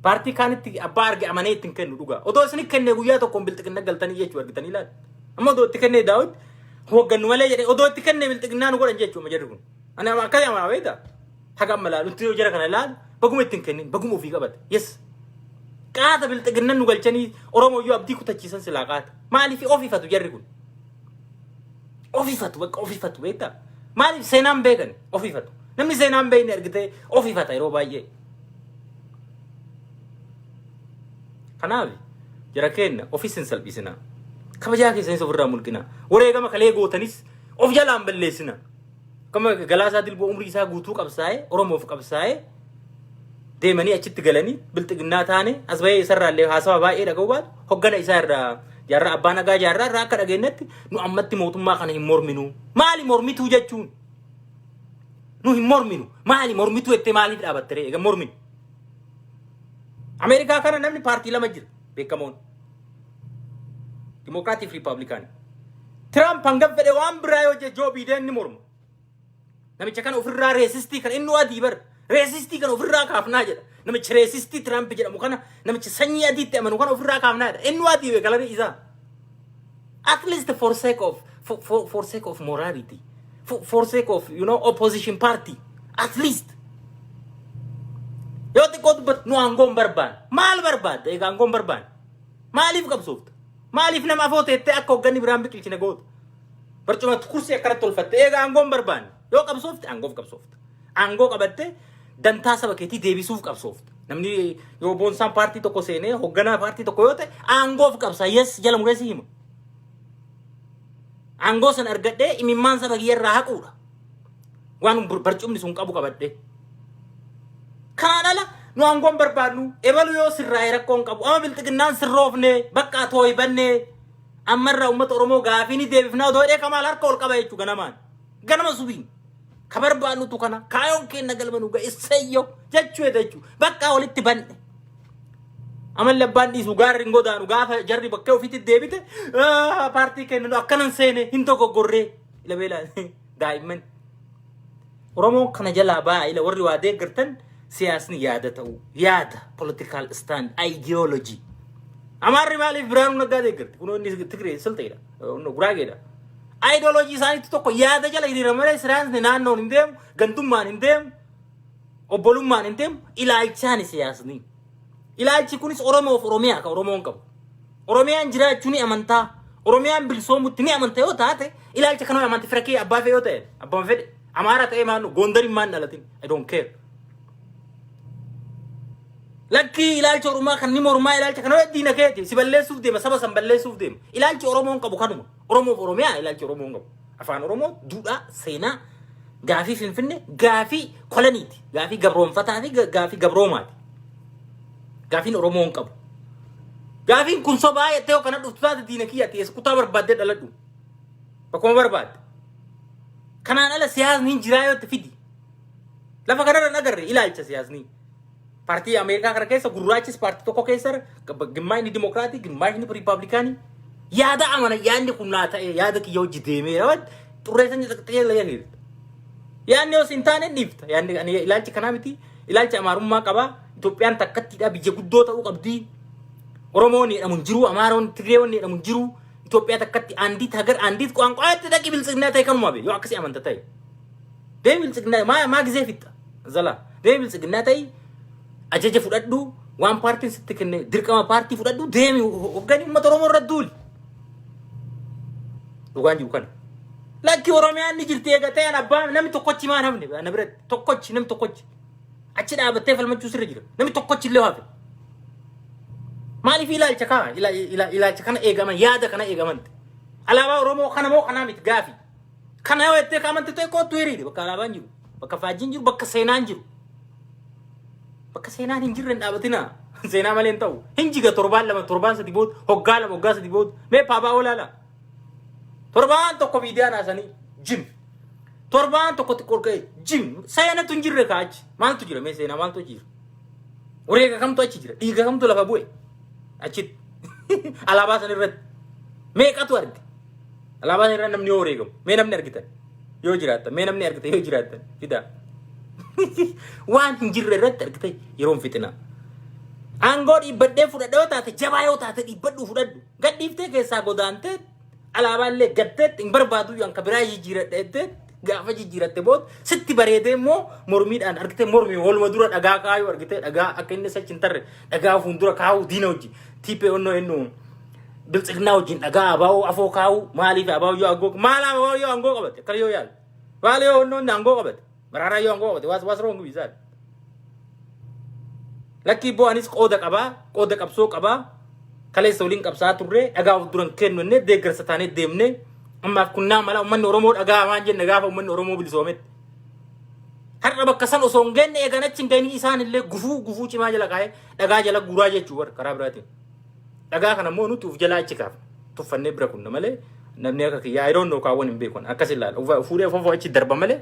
[SPEAKER 1] Paartii kaanitti abbaa arge amanee ittiin kennu dhugaa. Otoo isin kennee guyyaa tokkoon bilxiqinna galtanii jechuu argitanii ilaala. Amma odoo itti kennee Daawit hooggannu malee jedhee, odoo itti kennee bilxiqinnaa nu godhan jechuudha jedhu kun. Ani amma akkasii amanaa beektaa? Haga amma ilaalutti yoo jara kana ilaalu, baguma ittiin kennin, baguma ofii qabate. Yes. Qaata bilxiqinnan nu galchanii Oromoo iyyuu abdii kutachiisan silaa qaata. Maaliif ofifatu jarri kun? Ofifatu, bakka ofifatu beektaa? Maaliif seenaan beekan ofifatu? Namni seenaan beekne argitee ofifata yeroo baay'ee. Kanaaf jara keenya, ofis hin salphisina. Kabajaa keessanis ofirraa mulqina. Wareegama kalee gootanis of jalaan balleessina. Akkuma Galaasaa Dilboo umrii isaa guutuu qabsaa'ee, Oromoof qabsaa'ee, deemanii achitti galanii bilxiginnaa taane, as bahee isarraa illee haasawa baay'ee dhaga'uu baatu, hoggana isaa irraa, Jaarraa Abbaa Nagaa Jaarraa irraa akka dhageenyetti, "Nu ammatti mootummaa kana hin morminu." Maali mormituu jechuun? Nu hin morminu. Maali mormituu jettee maaliif dhaabatte ree? Egaa morminu. Ameerikaa kana namni paartii lama jira beekamoon. Dimokiraatii fi Riippaabilikaanii. Tiraamp hangam fedhe waan biraa yoo jee, Joo Biideen ni morma. Namicha kana ofirraa, racistii kana, inni adii bar, racistii kana ofirraa kaafnaa jedha. Namicha racistii Tiraamp jedhamu kana, namicha sanyii adiitti amanu kana ofirraa kaafnaa jedha. Inni adii beeka colorii isaa. At least for sake of morality. For sake of opposition party. At least. Yoo xiqqoo dubbatu, "Nu aangoo hin barbaanne." Maal barbaadda? Egaa aangoo hin barbaanne. Maaliif qabsoofta? Maaliif nama afoo teettee akka hoogganni biraan biqilchine goota? Barcuma kursii akkanatti tolfatte, egaa aangoo hin barbaanne. Yoo qabsoofte, aangoof qabsoofta. Aangoo qabattee dantaa saba keetii deebisuuf qabsoofta. Namni yoo Boonsaan paartii tokko seenee hoogganaa paartii tokko yoo ta'e, aangoof qabsa. Yes, jala mureessi hima. Aangoo sana argadhee imimmaan saba kiyya irraa haquudha. Waan barcumni sun qabu qabadhee. Kanaan ala nu aangoon barbaadnu ebalu yoo sirraa'e rakkoon qabu. Amma bilxiginnaan sirroofne bakka tooyibannee ammarraa uummata Oromoo gaafii ni deebifnaa odoo jedhee Kamaal harka ol qaba jechuu ganamaan. Ganama subiin. Ka barbaadnutu kana kaayoon keenya galma nu ga'e isseeyyo jechuu jechuu bakka walitti banne. Amalli abbaan dhiisu gaarri hin godaanu gaafa jarri bakkee ofiitti deebite paartii kennu akkanan seene hin dogoggorree ila beela daa'imman. Oromoon kana jalaa ba'aa ila warri waa deeggartan siyaasni yaada ta'uu yaada political stand ideology. Amaarri maaliif Biraanuu Naggaa deeggarti? Kunoo inni Tigree Silxeedha. Guraageedha. Ideology isaaniitti tokko yaada jala hiriira malee siyaasni naannoon hin deemu, gandummaan hin deemu, obbolummaan hin deemu, ilaalchaani siyaasni. Ilaalchi kunis Oromoof Oromiyaa ka Oromoon qabu. Oromiyaan jiraachuu ni amantaa. Oromiyaan bilisoomutti ni amanta yoo taate ilaalcha kanuma amanti fira kee abbaa fee yoo ta'e abbaan fedhe Amaara ta'ee maal Gondarin maal dhalatin, I don't care. Lakkii, ilaalcha Oromoo kan ni mormaa ilaalcha kana diina keeti si balleessuuf deema, saba san balleessuuf deema. Ilaalchi Oromoon qabu kanuma. Oromoof Oromiyaa ilaalchi Oromoon qabu. Afaan Oromoo, duudhaa, seenaa, gaafii Finfinnee, gaafii koloniiti. Gaafii gabroonfataa fi gaafii gabroomaati. Gaafiin Oromoon qabu. Gaafiin kun sobaa jettee yoo kana dhuftu taate diina kiyyaatti eessa kutaa barbaaddee dhaladhu. Bakkuma barbaadde. Kanaan ala siyaasni hin jiraa yoo itti fidi. Lafa kanarra hin agarre ilaalcha siyaasni. Paartii Ameerikaa kana keessa gurraachis paartii tokko keessa gimmaashni Dimokiraatii, gimmaashni Riippaabilikaanii. Yaada amana, yaadni kun naa ta'e, yaada kiyya hojii deemee xurreessan xiyyeeffatu. Yaadni yoo hin taane dhiifta. Yaadni ani ilaalchi kanaa miti. Ilaalcha Amaarummaa qabaa. Itoophiyaan takkattiidha, biyya guddoo ta'uu qabdi. Oromoon jedhamu hin jiru, Amaaroon Tigreewwan jedhamu hin jiru. Itoophiyaa takkatti አንዲት ሀገር አንዲት ቋንቋ itti dhaqi biltsignaa ta'e kanuma be yoo akkasii amanta ta'e. Deemi biltsignaa maa maa gizee fixxa. Zala deemi biltsignaa ta'e, ajaja fudhadhu, waan paartiin sitti kenne dirqama paartii fudhadhu, deemi hogganii uummata Oromoo irra duuli. Dhugaan jiru kana. Lakki, Oromiyaan ni jirti eega ta'an abbaa namni tokkochi maan hafne na biratti tokkochi namni tokkochi achi dhaabattee falmachuu sirra jira, namni tokkochi illee hafe. Maaliif ilaalcha kaa ilaalcha kana eegaman, yaada kana eegamante. Alaabaa Oromoo kana moo kanaa miti gaafi. Kana yoo jettee kaamante ta'e kootu hiriiri bakka alaabaan jiru, bakka faajjiin jiru, bakka seenaan jiru. Bakka seenaan hin jirre hin dhaabatinaa. Seenaa malee hin ta'u. Hin jiga torbaan 2, torbaan 3 booda, hoggaa 2, hoggaa 3 booda. Mee paabaa olaala. Torbaan tokko miidiyaan haasanii jim. Torbaan tokko xiqqoo ka'e jim. Seenatu hin jirre kaa achi. Maaltu jira mee, seenaa maaltu jira? Wareega kamtu achi jira? Dhiiga kamtu lafa bu'e? Achitti. Alaabaa san irratti. Meeqatu arge? Alaabaa san irra namni yoo wareegamu. Mee namni argitan? Yoo jiraattan. Mee namni argite yoo jiraattan. Fidaa. Waan hin jirre irratti argite yeroon fixina. Aangoo dhiibbadhee fudhadhe yoo taate, jabaa yoo taate dhiibbadhuu fudhadhu. Gad dhiiftee keessaa godaantee alaabaa illee gaddeetti hin barbaadu yoo anka biraa jijjiiradhe jettee gaafa jijjiiratte booda sitti bareedee immoo mormiidhaan argitee mormi waluma dura dhagaa kaayuu argitee dhagaa akka inni sachi hin tarre dhagaa fuuldura kaa'uu, diina wajjin tiipee onnoo innu biltsignaa wajjin dhagaa abaa'oo afoo kaa'uu. Maaliif abaa'oo yoo aangoo, maal abaa'oo yoo aangoo qabate akkana yoo yaal maal yoo onnoo inni aangoo qabate maraaraa yoo aangoo qabate what's wrong with that? Lakkii boo, anis qooda qabaa, qooda qabsoo qabaa, kaleessa waliin qabsaa turre, dhagaa of duran kennu innee deeggarsa taanee deemnee ammaaf kunnaa mala uummanni Oromoo dhagaa waan jenne gaafa uummanni Oromoo bilisoometti. Har'a bakka san osoo hin genne eegan achi hin gahini isaan illee gufuu gufuu cimaa jala kaa'ee dhagaa jala guuraa jechuu warra karaa biraatiin. Dhagaa kana immoo nuti uf jalaa achi kaafna. Tuffannee bira kunna malee namni akka kiyyaa I don't know kaawwan hin beeku akkas ilaala. Fuudhee fofoo achi darba malee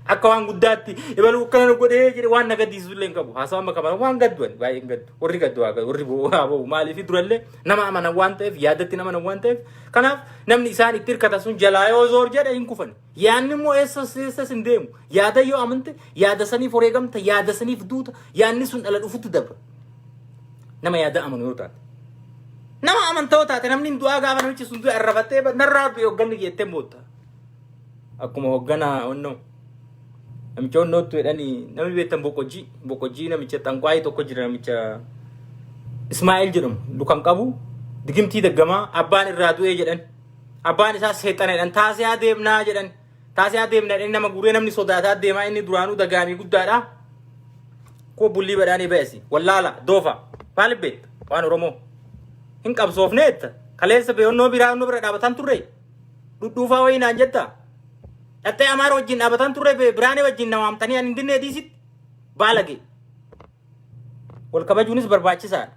[SPEAKER 1] akka waan guddaatti ibaluu akkana nu godhee jedhe waan na gaddisiisu illee hin qabu. Haasawaa amma qabana waan gadduan baay'ee hin gaddu. Warri gaddu haa gaddu, warri bo'u haa bo'u, maaliif durallee nama amanan waan ta'eef, yaadatti nama amanan waan ta'eef, kanaaf namni isaan itti hirkatan sun jalaa yoo zoor jedhe hin kufan. Yaadni immoo eessas eessas hin deemu. Yaada yoo amante yaada saniif wareegamta, yaada saniif duuta, yaadni sun dhala dhufutti dabra. Nama yaada amanu yoo taate. Nama amantaa yoo taate namni hin du'aa gaafa namichi sun du'e arrafattee narraa du'e hoogganni jettee mootta. Akkuma hoogganaa onnoo. Namicha onnootti jedhanii namni beektan Boqojjii. Boqojjii namicha xanqwaayii tokko jira, namicha Ismaa'eel jedhamu lukan qabu digimtii daggamaa abbaan irraa du'ee jedhan. Abbaan isaa seexana jedhan, taasisaa deemnaa jedhan. Taasisaa deemnaa jedhanii nama guuree namni sodaataa deemaa, inni duraanuu dagaamii guddaadha. Koo bullii badhaanii ba'esi. Wallaala doofa. Maaliif beekta? Waan Oromoo. Hin qabsoofneetta. Kaleessa beeyonnoo biraa onnoo bira dhaabatan turre. Dhudhuufaa wayii naan jetta. Dhattee Amaara wajjin dhaabatan turre, Biraanee wajjin na waamtanii ani hin dinnee diisitti. Baalage. Wal kabajuunis barbaachisaadha.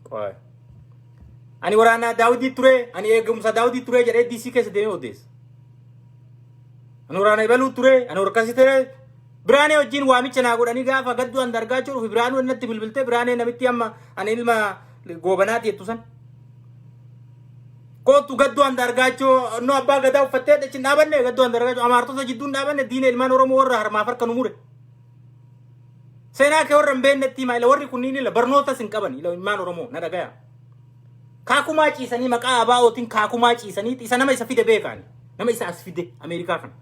[SPEAKER 1] Qoy. Ani waraanaa Daawudii ture, ani eegumsa Daawudii ture jedhee DC keessa deemee odeessa. Ani waraana Ibaluu ture, ani horkasii ture. Biraanee wajjin waamicha naa godhanii gaafa gadduu an dargaa jiru fi Biraanuu natti bilbiltee Biraanee namitti amma ani ilma goobanaati jettu san. Kootu gadduu an dargaachoo no abbaa gadaa uffattee achi hin dhaabanne gadduu an dargaachoo amaartota jidduu hin dhaabanne diina ilmaan Oromoo warra harmaaf harka nu mure. Seenaa kee warra hin beeknetti himaa ila warri kunniin ila barnootas hin qaban ila ilmaan Oromoo na dhagaya. Kaakumaa ciisanii maqaa ABO'tiin kaakumaa ciisanii isa nama isa fide beekaani. Nama isa as fide Ameerikaa kana.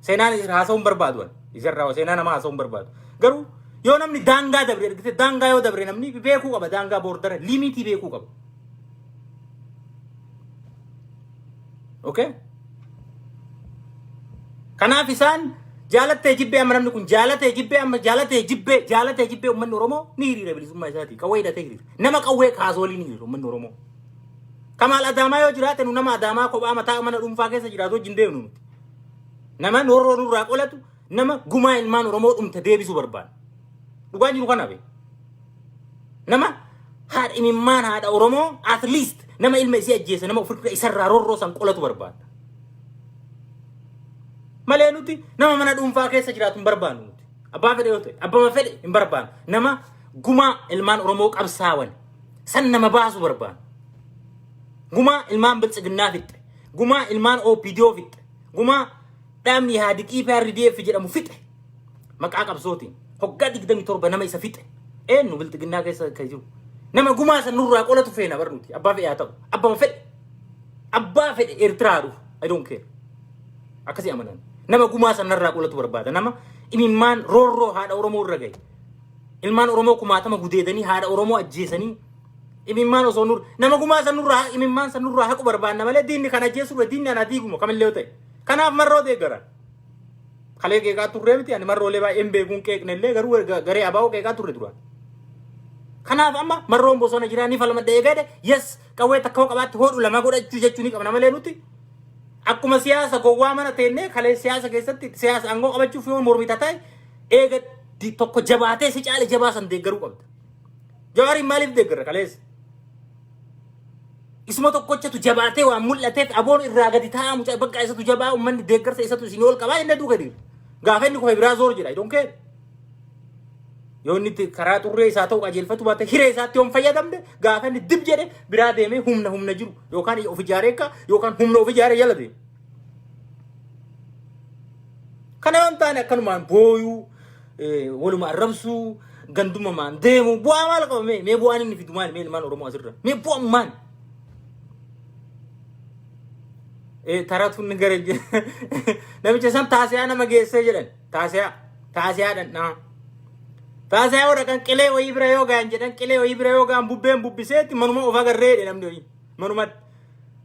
[SPEAKER 1] Seenaan isa haasa'uu hin barbaadu ani. Isarraa seenaa namaa haasa'uu hin barbaadu. Garuu yoo namni daangaa dabre argite daangaa yoo dabre namni beekuu qaba daangaa border limit beekuu qaba. Okay? Kanaaf isaan jaalattee jibbee amma namni kun jaalatee jibbee amma jaalatee jibbee jaalatee jibbee uummanni Oromoo ni hiriira bilisummaa isaati. Qawwee hidhatee hiriira. Nama qawwee kaasu waliin hiriira uummanni Oromoo. Kamaal Adaamaa yoo jiraate nu nama Adaamaa kophaa mataa mana dhuunfaa keessa jiraatu wajjin deemnu nuti. Nama norroo nurraa qolatu nama gumaa ilmaan Oromoo dhumte deebisuu barbaada. Dhugaan jiru kana be. Nama haadha imimmaan haadha Oromoo at least nama ilma isii ajjeese nama ofirra isarraa rorroo san qolatu barbaada. Malee nuti nama mana dhuunfaa keessa jiraatu hin barbaannu nuti. Abbaa fedhe yoo ta'e abbama fedhe hin barbaannu. Nama gumaa ilmaan Oromoo qabsaawan san nama baasu barbaannu. Gumaa ilmaan Biltsiginnaa fixxe. Gumaa ilmaan OPDO fixxe. Gumaa dhaabni Ihaadig EPRDF jedhamu fixe. Maqaa qabsootiin hoggaa 27 nama isa fixe. Eenyu Biltsiginnaa keessa kan jiru. Nama gumaa san nurraa qolatu feena bar nuti. Abbaa fedhe haa ta'u. Abbama fedhe. Abbaa fedhe Eertiraa dhufu. I don't care. Akkasii amanan. Nama gumaa san narraa qolatu barbaada. Nama imimmaan roorroo haadha Oromoo irra gahe. Ilmaan Oromoo kumaatama gudeedanii haadha Oromoo ajjeesanii imimmaan osoo nur nama gumaa san nurraa imimmaan san nurraa haqu barbaanna malee diinni kan ajjeesu dura diinni ana diiguma kamillee yoo ta'e. Kanaaf marroo deeggaran. Kalee qeeqaa turree miti ani marroolee baay'een beekuun qeeqne illee garuu garee abaa'oo qeeqaa turre duraan. Kanaaf amma marroon bosona jiraa ni falmadha eegale yes qawwee takka hoo qabaatte hodhu lama godhachuu jechuu ni qabna malee nuti akkuma siyaasa gowwaa mana teennee kalee siyaasa keessatti siyaasa aangoo qabachuuf yoo mormita ta'e eega tokko jabaatee si caale jabaa san deeggaruu qabda. Jawaariin maaliif deeggarra kaleessa? Isuma tokkochatu jabaatee waan mul'ateef aboon irraa gadi taa'aa mucaa bakka isatu jabaa uummanni deeggarsa isatu isin ol qabaa inni duuka dhiira. Gaafa inni kufe biraa zoor jedha. I don't care. Yoo inni itti karaa xurree isaa ta'u qajeelfatu baate hiree isaatti yoo hin fayyadamne gaafa inni dib jedhe biraa deemee humna humna jiru yookaan of ijaaree akka yookaan humna of ijaaree jala deema. Kana yoo hin taane akkanumaan booyuu waluma arrabsuu gandumamaan deemu bu'aa maal qaba mee mee bu'aan inni fidu maali mee ilmaan Oromoo asirra mee bu'aan maali? Taratuun gara namicha san taasiyaa nama geessee jedhan taasiyaa taasiyaa dhandhaa taasiyaa yoo dhaqan qilee wayii bira yoo ga'an jedhan qilee wayii bira yoo ga'an bubbeen bubbiseetti manuma of agarree jedhe namni wayii manumatti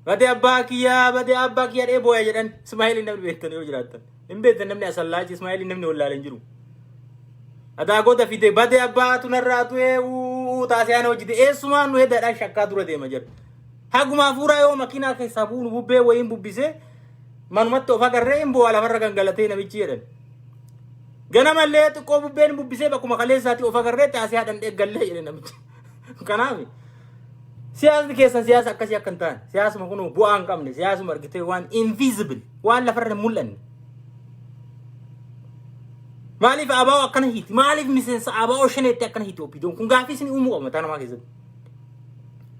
[SPEAKER 1] badee abbaa kiyyaa badee abbaa kiyyaa dhee booya jedhan Ismaa'eeliin namni beektan yoo jiraattan hin beektan namni asallaachi Ismaa'eeliin namni wallaalee hin jiru. Adaa goda fide badee abbaatu narraa du'ee uu taasiyaan hojjete eessumaan nu hedadhaan shakkaa dura deema jedhu. Haguma hafuuraa yoo makiinaa keessaa buunu bubbee wayiin bubbisee manumatti of agarree hin bu'aa lafarra gangalatee namichi jedhan. Ganamallee xiqqoo bubbeen bubbisee bakkuma kaleessaatti of agarree taasiyaa dhandhee gallee jedhe namichi. Kanaaf siyaasni keessan siyaasa akkasii akka hin taane siyaasuma kun bu'aa hin qabne siyaasuma argitee waan invisible waan lafarra hin mul'anne. Maaliif ABO akkana hiiti? Maaliif miseensa ABO shaneetti akkana hiiti OPDOn kun gaaffii isin uumuu qaba mataa namaa keessatti.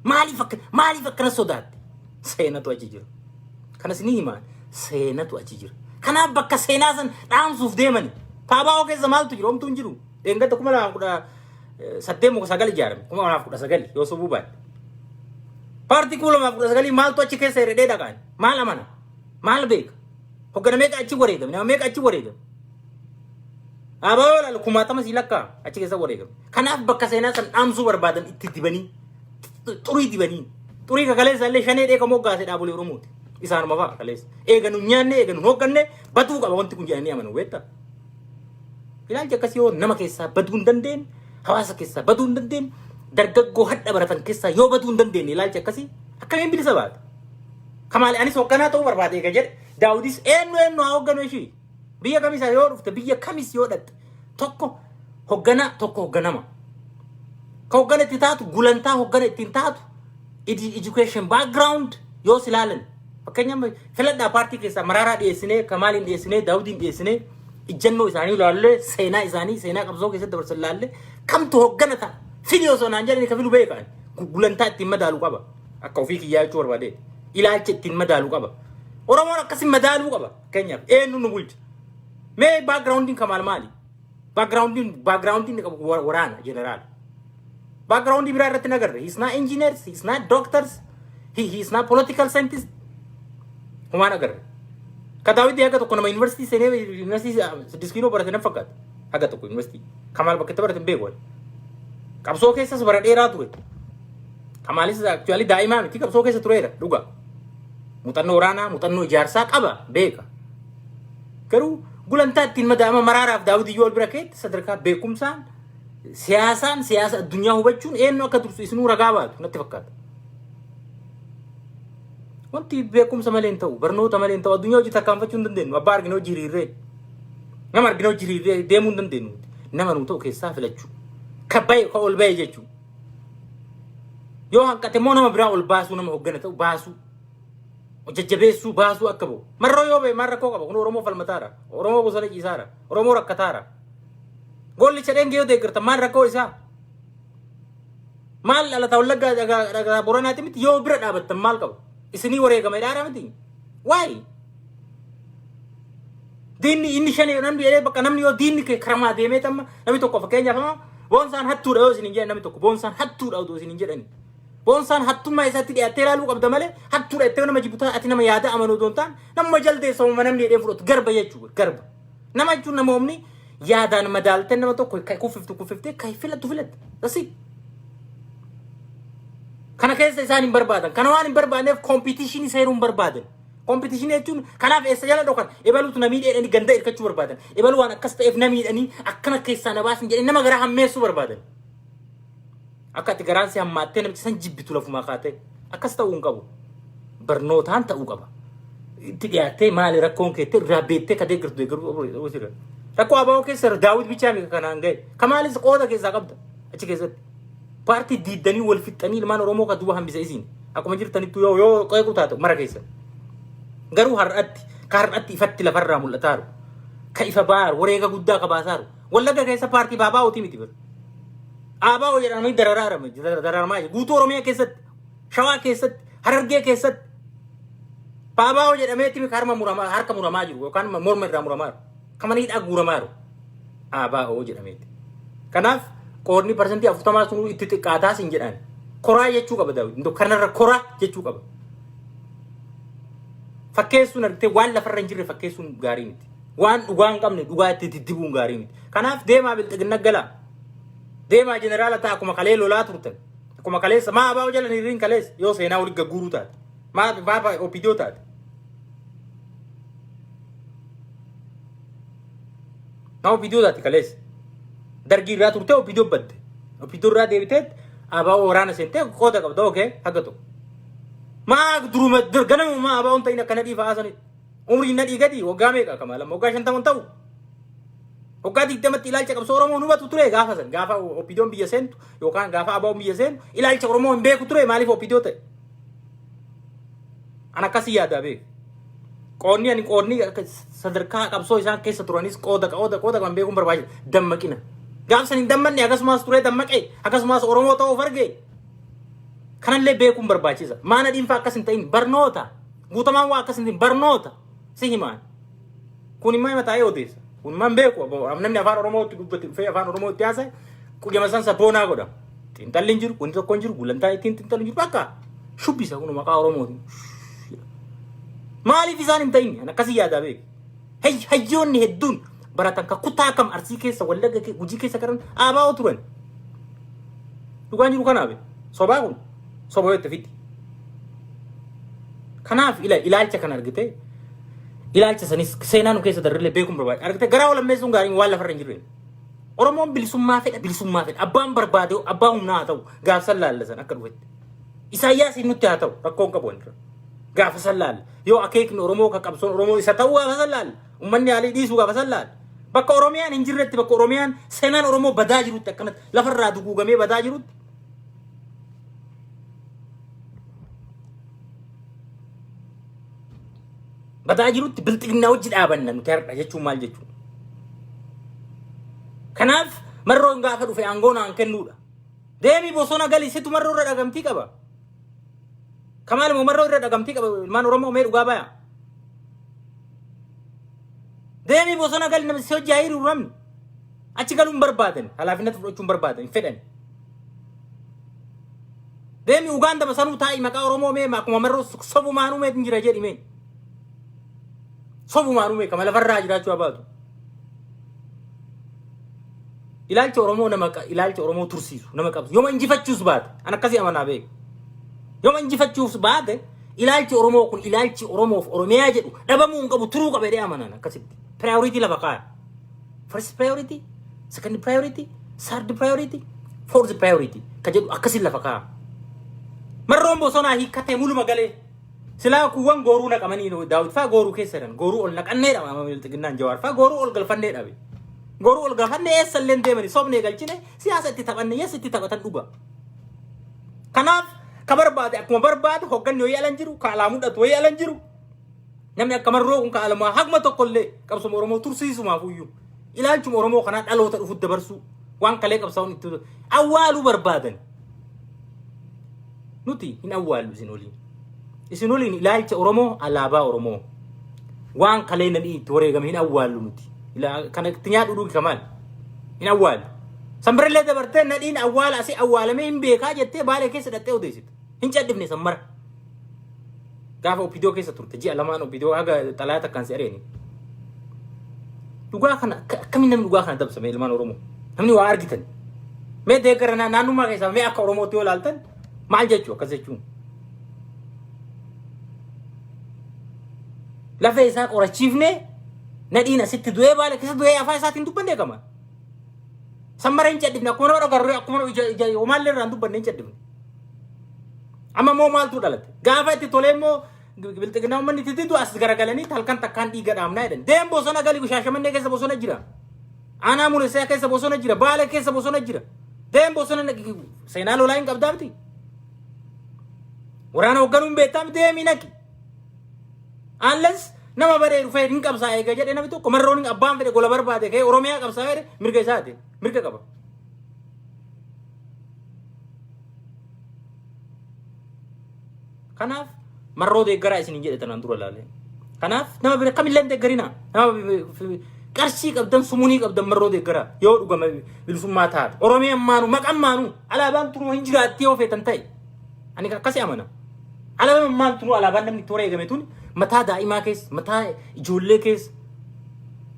[SPEAKER 1] Maaliif akka maaliif akkana sodaatte? Seenatu achi jira. Kanas ni himaan seenatu achi jira. Kanaaf bakka seenaa san dhaamsuuf deemani. ABO keessa maaltu jira? Homtuu hin jiru. Dheengadda 2018 muka sagal ijaarame. 2019 yoo sobuu baadhe. Paartii 2019 maaltu achi keessa hidhee dhaqaan? Maal amana? Maal beeka? Hoggana meeqa achi wareegame? Nama meeqa achi wareegame? ABO ilaalu kumaatama sii lakkaa achi keessa wareegame. Kanaaf bakka seenaa san dhaamsuu barbaadan itti dibanii xurii dibanii xurii kakaleessa illee shanee dheeka moggaase dhaabolee Oromooti. Isaanuma fa'a kaleessa. Eega nu nyaanne eega nu hoogganne baduu qaba wanti kun jedhanii amanu beektaa? Ilaalchi akkasii yoo nama keessaa baduu hin dandeenye, hawaasa keessaa baduu hin dandeenye, dargaggoo hadha baratan keessaa yoo baduu hin dandeenye ilaalchi akkasii akkamiin bilisa baata? Kamaali anis hoogganaa ta'uu barbaade eega jedhe Daawudis eenyu eenyu haa hoogganu ishii? Biyya kamis yoo dhufte biyya kamis yoo dhatte Tokko hoggana, tokko hogganama. Ka hoggana itti taatu, gulantaa hoggana ittiin taatu, education background yoo si ilaalan. Fakkeenyaaf, filadhaa paartii keessaa Maraaraa dhiyeessinee, Kamaaliin dhiyeessinee, Daawudiin dhiyeessinee, ijjannoo isaanii ilaallee, seenaa isaanii, seenaa qabsoo keessatti dabarsan ilaallee, kamtu hoggana ta'a? Fili osoo naan jedhani ka filu beekan. Gulantaa ittiin madaalu qaba. Akka ofii kiyyaa jechuu barbaadee. Ilaalcha ittiin madaalu qaba. Oromoon akkasii madaaluu qaba. Fakkeenyaaf, eenyu nu bulcha? Mee backgroundiin Kamaal maali? Backgroundiin qabu waraana jeneraal. Backgroundii biraa irratti nagarre. He is not engineers, he is not doctors, he is not political scientist. Humaan agarre. Ka Daawwitii haga tokko nama yuunivarsiitii seenee, yuunivarsiitii 6 kiiloo barate na fakkaata. Haga tokko yuunivarsiitii. Kamaal bakka itti barate hin beeku. Qabsoo keessas bara dheeraa ture. Kamaalis actually daa'imaa miti, qabsoo keessa tureera dhuga. Muuxannoo waraanaa, muuxannoo ijaarsaa qaba, beeka. Garuu gulantaa ittiin madaama Maraaraaf Daawwitii yoo wal bira keetti, sadarkaa beekumsaan, siyaasaan, siyaasa addunyaa hubachuun eenyu akka dursu isinuu ragaa baatu natti fakkaata. Wanti beekumsa malee hin ta'u, barnoota malee hin ta'u, addunyaa hojii tarkaanfachuu hin dandeenyu. Abbaa argina hojii hiriirree, nama argina hojii hiriirree deemuu hin dandeenyu. Nama nuu ta'u keessaa filachuu. Ka bahe, ka ol bahe jechuudha. Yoo hanqate immoo nama biraa ol baasuu, nama hoggana ta'u baasuu. Jajjabeessuu, baasuu akka bahu. Marroo yoo bahe maal rakkoo qaba? Kun Oromoo falmataara. Oromoo bosona ciisaara. Oromoo rakkataara. Gollicha dheengee yoo deeggartan maal rakkoo isaa? Maal dhalataa Wallaggaa, dhagaa Boranaati miti? Yoo bira dhaabattan maal qabu? Isinii wareegame dhaara miti? Waay! Diinni inni shani namni jedhee bakka namni yoo diinni kee karamaa deemee tamma namni tokko, fakkeenyaaf, amma Boonsaan hattuudha yoo isin hin jedhan, namni tokko Boonsaan hattuudha otoo isin hin jedhani. Boonsaan hattummaa isaatti dhiyaattee ilaaluu qabda malee, hattuudha jettee nama jibbu ati nama yaada amanuu otoo hin taane, nama jaldeessa uumama namni jedhee fudhatu garba jechuudha, garba. Nama jechuun namoonni yaadaan madaaltee nama tokko kan kuffiftu kuffiftee kan filattu filatte. That's it. Kana keessa isaan hin barbaadan. Kana waan hin barbaadneef competitionii seenuu hin barbaadan. Competitionii jechuun kanaaf eessa jala dhokan, ebaluutu na miidheedhanii ganda hirkachuu barbaadan. Ebalu waan akkas ta'eef na miidhanii akkana keessaa na baasan jedhanii nama garaa hammeessuu barbaadan. Akka ati garaan si hammaattee namicha san jibbitu lafumaa kaatee akkas ta'uu hin qabu. Barnootaan ta'uu qaba. Itti dhiyaattee maali rakkoon keettee irraa beektee ka deeggartu deeggaruu jira. Rakkoo ABO keessa Daawit bichaa miti kanaan ga'e. Kamaalis qooda keessaa qabda achi keessatti. Paartii diiddanii wal fixxanii ilmaan Oromoo ka duuba hambisa isiin. Akkuma jirtanittu yoo qeequu taate mara keessa. Garuu har'atti, ka har'atti ifatti lafarraa mul'ataaru. Ka ifa baaru, wareega guddaa ka baasaaru. Wallagga keessa paartii ABO'ti miti bira. ABO jedhamanii dararamaa jiru. Guutuu Oromiyaa keessatti, Shawaa keessatti, Harargee keessatti. ABO jedhameetti harma muramaa, harka muramaa jiru yookaan morma irraa muramaa jiru. Kamanii hidhaa guuramaa jiru. ABO jedhameetti. Kanaaf qoodni 40% sun itti xiqqaataas hin jedhan. Koraa jechuu qaba Daawit. Kanarra koraa jechuu qaba. Fakkeessuun argitee waan lafarra hin jirre fakkeessuun gaarii miti. Waan dhugaa hin qabne dhugaa itti diddibuun gaarii miti. Kanaaf deemaa bilxiginna galaa. Deemaa jeneraala ta'a, akkuma kalee lolaa turtan. Akkuma kaleessa maa ABO jala hiriiriin kaleessa yoo seenaa walitti gagguuruu taate. Maa maa OPDO taate. Maa OPDO taate kaleessa. Dargii irraa turte, OPDO badde. OPDO irraa deebitee ABO waraana seentee qooda qabda, okee, haga tokko. Maa duruma ganama maa ABO'n ta'in akkana dhiifa haasanitti. Umriin na dhiigati waggaa meeqa kama lama, waggaa 50 ta'u. Waggaa 20tti ilaalcha qabsoo Oromoo hubatu ture gaafa san, gaafa OPDO'n biyya seentu yookaan gaafa ABO'n biyya seentu ilaalcha Oromoo hin beeku ture, maaliif OPDO ta'e? An akkasii yaadaa beeku. Qoodni ani qoodni sadarkaa qabsoo isaan keessa turanis qooda qooda qooda kan beekuun barbaachisa. Dammaqina. Gaafa san hin dammanne, akkasumas turee dammaqee akkasumas Oromoo ta'uuf arge. Kanallee beekuun barbaachisa. Maana dhiinfaa akkas hin ta'in, barnoota. Guutamaan waa akkas hin ta'in, barnoota. Si himaan. Kun immoo hima taa'ee odeessa. Kun immoo hin beeku. Namni afaan Oromootti dubbate dhufee afaan Oromootti haasa'e quyyama san sabboonaa godha. Xiinxalli hin jiru, wanti tokko hin jiru, gulantaa ittiin xiinxallu hin jiru. Bakka shubbisa kun maqaa Oromootiin. Maaliif isaan hin ta'in? An akkasii yaadaa beeku. Hayyoonni hedduun baratan ka kutaa kam Arsii keessa, Wallagga Gujii keessa karan ABO turan. Dhugaan jiru kanaaf sobaa kun soba yoo itti fiddi. Kanaaf ilaalcha kana argite, ilaalcha sanis seenaa nu keessa darbillee beekuun barbaada. Argite, garaa walammeessuun gaariin waan lafarra hin jirre. Oromoon bilisummaa fedha, bilisummaa fedha. Abbaan barbaade abbaa humnaa haa ta'u, gaafsan laallasan akka dhufetti. Isaayyaas nutti haa ta'u, rakkoon qabu wanti. Gaafa san laalla. Yoo akeekni Oromoo ka qabsoon Oromoo isa ta'uu gaafa san laalla. Uummanni haalii dhiisuu gaafa san laalla. Bakka Oromiyaan hin jirretti, bakka Oromiyaan seenaan Oromoo badaa jirutti, akkanatti lafarraa duguugamee badaa jirutti. Badaa jirutti bilxiginnaa wajji dhaabanna nuti har'a jechuun maal jechuudha? Kanaaf Marroon gaafa dhufe aangoo naan kennuudha. Deemii bosona gali, situ Marroo irra dhagamtii qaba. Kamaal immoo Marroo irra dhagamtii qaba, ilmaan Oromoo mee dhugaa baya. Deemii bosona gali, namni si hojii haa hiriiru namni. Achi galuu hin barbaadan, halaafinata fudhachuu hin barbaadan, hin fedhan. Deemi Ugaanda masanuu taa'i, maqaa Oromoo mee akkuma Marroo sobumaanuu mee jira jedhi mee. Sobumaanuu mee kama lafarraa jiraachuu haa baatu. Ilaalcha Oromoo nama ilaalcha Oromoo tursiisu nama qabsu yooma injifachuus baate, an akkasii amanaa beeku. Yooma injifachuus baate, ilaalchi Oromoo kun, ilaalchi Oromoof Oromiyaa jedhu dhabamuu hin qabu, turuu qaba jedhee amanan akkasitti. Priority lafa kaaya. First priority, second priority, third priority, fourth priority ka jedhu akkasiin lafa kaaya. Marroon bosonaa hiikkatee muluma galee. Silaa kuuwwan gooruu naqamanii, Daawit fa'aa gooruu keessa jiran, gooruu ol naqannee dha, Bilxiginnaan Jawaar fa'aa gooruu ol galfannee dhabe. Gooruu ol galfannee eessa illee deemani sobnee galchine, siyaasa itti taphanne, yes, itti taphatan dhuga. Kanaaf ka barbaade akkuma barbaade hogganni wayii alan jiru, ka alaa mul'atu wayii alan jiru. Namni akka Marroo kun ka alamaa haguma tokkollee qabsuma Oromoo tursiisumaaf iyyuu ilaalchuma Oromoo kanaa dhaloota dhufutti dabarsuu waan kalee qabsaa'uun itti awwaaluu barbaadan. Nuti hin awwaallu isin waliin. Isin waliin ilaalcha Oromoo, alaabaa Oromoo, waan kalee namni itti wareegame hin awwaallu nuti. Kana itti nyaadhu dhugi, Kamaal. Hin awwaallu. Sanbirallee dabartee nadhiin awwaala asii awwaalamee hin beekaa jettee Baalee keessa dhattee odeessite. Hin cadhifne san mara. Gaafa OPDO keessa turte ji'a 2n OPDO haga xalayaa takkaan si areeni. Dhugaa kana akkamiin namni dhugaa kana dabsame, ilmaan Oromoo? Namni waa argitan. Mee deeggara naannummaa keessaa mee akka Oromootti yoo ilaaltan maal jechuu akkas jechuun? Lafee isaa qorachiifne, nadhiin asitti du'ee, Baale keessa du'ee, afaan isaatiin dubbanne qaba. Sammara hin cadhifne, akkuma nama dhagarree, akkuma ija ija homaallee irraa hin dubbanne, hin cadhifne. Amma immoo maaltu dhalate? Gaafa itti tolee immoo bilxiginaa uummanni itti didu as garagalanii halkan takkaan dhiiga dhaamnaa jedhan. Deem bosona gali, Shaashamannee keessa bosona jira. Aanaa Muleessaa keessa bosona jira. Baale keessa bosona jira. Deem bosona naqi, seenaa lolaa hin qabdaa miti. Waraana hoogganuun beektaa miti, deemii naqi. Unless nama baree dhufee hin qabsaa eega jedhe, namni tokko Marroon abbaan fedhe gola barbaade ka'ee Oromiyaa qabsaa jedhe, mirga isaati. Mirga qaba. Kanaaf Marroo deeggaraa isiniin jedhe tanaan dura ilaalee. Kanaaf nama bira kamillee hin deeggarinaa. Nama qarshii qabdan, sumunii qabdan, Marroo deeggaraa yoo dhugama bilisummaa taate. Oromiyaan maanuu maqaan maanuu alaabaan tunuu hin jiraatti yoo feetan ta'e. Ani akkasii amana. Alaabaan maal tunuu, alaabaan namni itti wareegame tun mataa daa'imaa keessa, mataa ijoollee keessa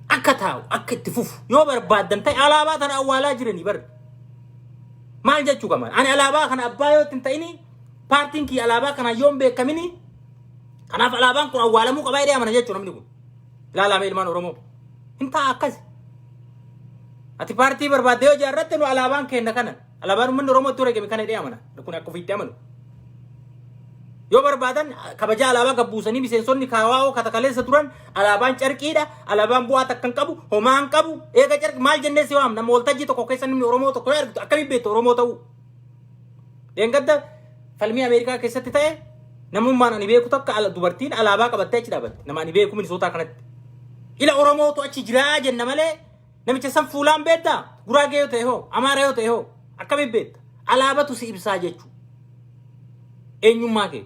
[SPEAKER 1] akka taa'u, akka itti fufu yoo barbaaddan ta'e, alaabaa tana awwaalaa jiranii bar. Maal jechuu qaba? Ani alaabaa kana abbaa yoo ittiin ta'ini, paartiin kiyya alaabaa kana yoo hin beekamini, kanaaf alaabaan kun awwaalamuu qaba jedhee amana jechuudha namni kun. Ilaalaa mee ilmaan Oromoo. Hin ta'a akkas. Ati paartii barbaadde yoo ijaarratte, nu alaabaan keenya kana. Alaabaan uummanni Oromoo itti wareegame kana jedhee amana. Kun akka ofiitti amanu. Yoo barbaadan kabajaa alaabaa gabbuusanii miseensonni kaawaa katakaleessa turan, alaabaan carqiidha, alaabaan bu'aa takka hin qabu, homaa hin qabu, eega carqi maal jennee si waamna? Nama waltajjii tokko keessa namni Oromoo tokko yoo argitu akkamiin beektu Oromoo ta'uu? Dheengadda falmii Ameerikaa keessatti ta'e, namummaan ani beeku takka dubartiin alaabaa qabattee achi dhaabatte, nama ani beeku Minisootaa kanatti. Ila Oromootu achi jiraa jenna malee namicha san fuulaan beektaa? Guraagee yoo ta'e hoo? Amaara yoo ta'e hoo? Akkamiin beekta? Alaabatu si ibsaa jechuudha. Eenyummaa kee.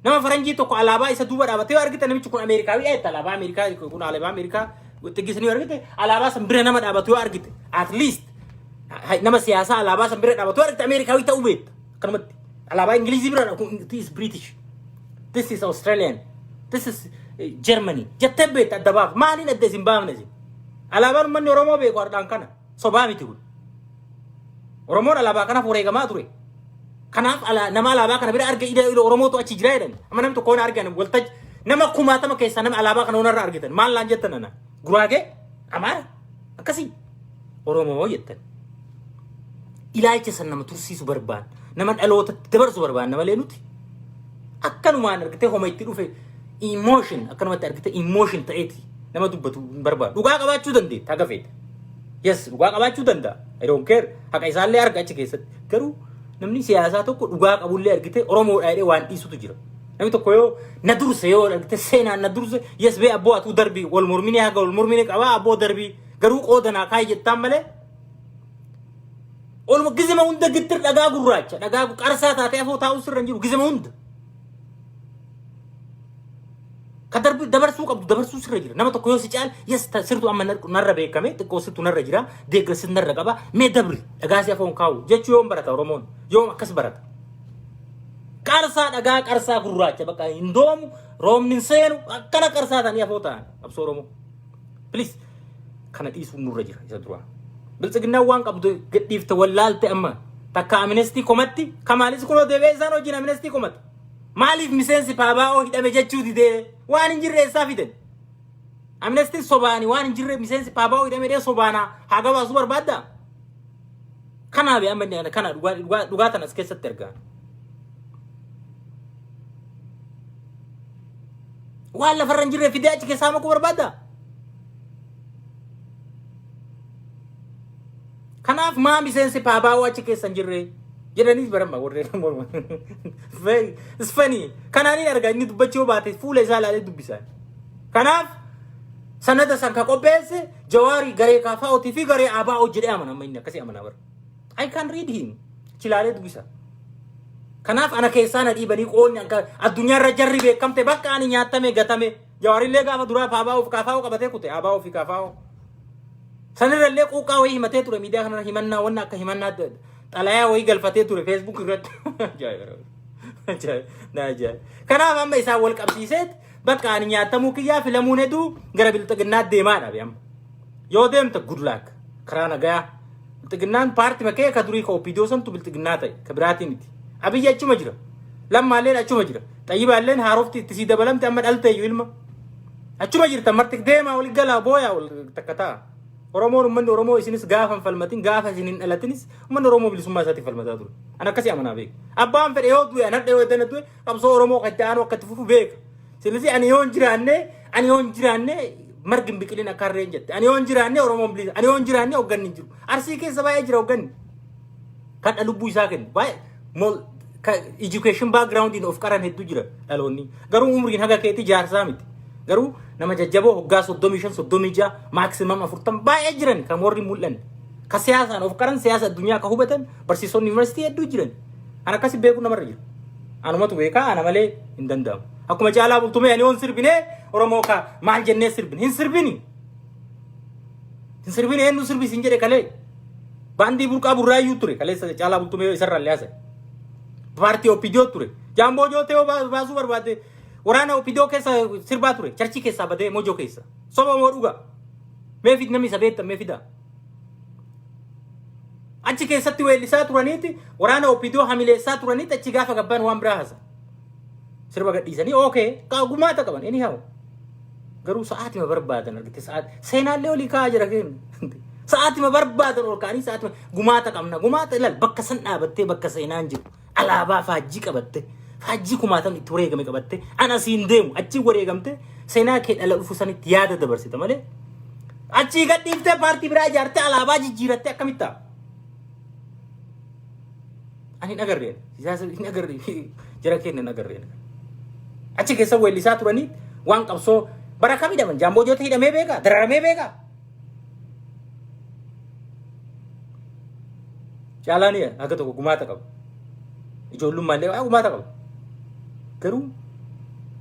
[SPEAKER 1] Nama faranjii tokko alaabaa isa duuba dhaabatee yoo argite, namichi kun Ameerikaawidha jetta. Alaabaa Ameerikaa kun, alaabaa Ameerikaa xiqqisanii yoo argite, alaabaa san bira nama dhaabatu yoo argite, at least nama siyaasaa alaabaa san bira dhaabatu yoo argite, Ameerikaawii ta'uu beekta. Akkanumatti alaabaa Ingilizii bira kun, this is British, this is Australian, this is Germany jettee beekta, adda baaf. Maaliin adda isin baafne isin? Alaabaan uummanni Oromoo beeku har'aan kana sobaa miti kun. Oromoon alaabaa kanaaf wareegamaa ture. Kanaaf nama alaabaa kana bira arge ila ila Oromootu achi jira jedhan. Amma namni tokko waan argan, waltaj nama kumaatama keessaa nama alaabaa kana onarra argitan maal laan jettan ana? Guraagee? Amaara? Akkasii? Oromoo jettan. Ilaalcha san nama tursiisu barbaanna. Nama dhalootatti dabarsu barbaanna malee nuti akkanumaan argitee homa itti dhufe emotion akkanumatti argitee emotion ta'eeti. Nama dubbatu hin barbaadu. Dhugaa qabaachuu dandeetta haga feete. Yes, dhugaa qabaachuu danda'a. I don't care. Haqa isaallee arga achi keessatti. Garuu namni siyaasaa tokko dhugaa qabullee argite Oromoodha jedhee waan dhiisutu jira. Namni tokko yoo na durse, yoo argite seenaan na durse, yes, bee abboo atuu darbii, wal mormini haga wal mormini qabaa, abboo darbii, garuu qooda naa kaayi jettaan malee oluma gizima hunda gittir dhagaa gurraacha dhagaa qarsaa taatee afoo taa'uu sirra hin jiru gizima hunda. Ka darbu dabarsuu qabdu dabarsuu sirra jira. Nama tokko yoo si caal, yes, sirtu amma narra beekame, xiqqoo sirtu narra jira, deeggarsi narra qaba, mee dabri, dhagaa si afoon kaa'u jechuu yoom barata Oromoon? Yoom akkas barata? Qarsaa dhagaa qarsaa gurraacha bakka hin doomu, roobni hin seenu, akkana qarsaa ta'anii afoo ta'an qabsoo Oromoo. Please, kana dhiisuun nurra jira isa duraa. Biltsiginnaan waan qabdu gadhiifte wallaalte. Amma takka Amnesty komatti, Kamaalis kunoo deebi'ee isaan wajjin Amnesty komata. Maaliif miseensi PABO hidhame jechuu didee? Waan hin jirre eessaa fidan? Amnestyn sobaani waan hin jirre miseensi PABO hidhame dhee sobaanaa haa gabaasuu barbaaddaa? Kanaaf amma inni kana dhugaa dhugaa dhugaa tana as keessatti argaa. Waan lafarra hin jirre fidee achi keessaa makuu barbaaddaa? Kanaaf maa miseensi PABO achi keessa hin jirre jedhaniis barama warreen morma. Very, it's funny. Kanaan argaa inni dubbachuu yoo baate fuula isaa ilaalee dubbisan. Kanaaf sanada san ka qopheesse Jawaarii, garee KFOtii fi garee ABO jedhee amana, amma inni akkasii amana bara. I can read him. Achi ilaalee dubbisa. Kanaaf ana keessaa na dhiibanii qoonni akka addunyaarra jarri beekamte bakka ani nyaatame gatame. Jawaarillee gaafa duraa PABO fi KFO qabatee kute, ABO fi KFO. Sanirrallee quuqqaa wayii himatee ture miidiyaa kanarra, himannaa wanna akka himannaa xalayaa wayii galfatee ture Facebook irratti. Ajaa'iba! Ajaa'iba! Ajaa'iba! Kanaaf amma isaan wal qabsiiseet bakka ani nyaatamuu kiyyaa filamuun heduu gara bilxiginnaa deemaa dhabe amma. Yoo deemta, good luck. Karaa nagayaa. Bilxiginnaan paartii makee ka durii ka OPDO santu bilxiginnaa ta'e, ka biraatii miti. Abiyyi achuma jira. Lammaalleen achuma jira. Xayyibaalleen haarofti itti sii dabalamte, amma dhalteeyyu ilma. Achuma jirta marti, deemaa wal galaa booyaa wal takka ta'a. Oromoon, uummanni Oromoo isinis gaafa hin falmatin, gaafa isin hin dhalatinis uummanni Oromoo bilisummaa isaatiif falmataa ture. An akkasii amanaa beeka. Abbaan fedhe yoo du'e, an hadha yoo edana du'e, qabsoo Oromoo kan itti aanu akka itti fufu beeka. Silisi ani yoo hin jiraanne margi hin biqilin akka harreen jette. Ani yoo hin jiraanne Oromoon bilisa. Ani yoo hin jiraanne hoogganni hin jiru. Arsii keessa baay'ee jira hoogganni. Kan lubbuu isaa kennu. Baay'ee education backgroundiin of qaran hedduu jira dhaloonni. Garuu umriin haga keetii jaarsaa miti. Garuu nama jajjaboo hoggaa 35, 36, maximum 40 baay'ee jiran kan warri mul'anne. Ka siyaasaan of qaran, siyaasa addunyaa ka hubatan, barsiisonni yuunivarsiitii hedduu jiran. An akkasi beeku namarra jira. Anumatu beekaa, ana malee hin danda'amu. Akkuma Caalaa Bultumee ani yoon sirbinee Oromoo ka maal jennee sirbine, hin sirbini. Hin sirbini, eenyu sirbi siin jedhe kalee. Baandii Burqaa Burraayyuu ture kaleessa Caalaa Bultumee isarraa illee haasa'e. Paartii OPDO ture. Jaamboo Jootee yoo baasuu barbaade waraana OPDO keessa sirbaa ture. Charchii keessaa badee Mojoo keessa. Soba moo dhugaa? Mee fid, namni isa beektan mee fidaa? Achi keessatti weellisaa turaniiti, waraana OPDO hamileessaa turaniiti, achi gaafa gabbaan waan biraa haasa. Sirba gadhiisanii, okay, gumaata qaban anyhow. Garuu sa'aatima barbaadan argite, sa'aati seenaallee olii kaa'aa jira kennu. Sa'aatima barbaadan ol ka'anii sa'aatima gumaata qabna, gumaata ilaal, bakka san dhaabattee, bakka seenaan jiru, alaabaa faajjii qabatte, faajjii kumaatamni itti wareegame qabatte, an asiin deemu achii wareegamte, seenaa kee dhala dhufu sanitti yaada dabarsita malee achii gadhiiftee paartii biraa ijaartee alaabaa jijjiirattee akkamitti ta'a? Ani hin agarreen. Siyaasa hin agarreen. Jara keenya hin agarreen. Achi keessa weellisaa turanii waan qabsoo bara kam hidhaman? Jaamboo Joota hidhamee beekaa? Dararamee beekaa? Caalaan haga tokko gumaata qaba. Ijoollummaa illee gumaata qaba. Garuu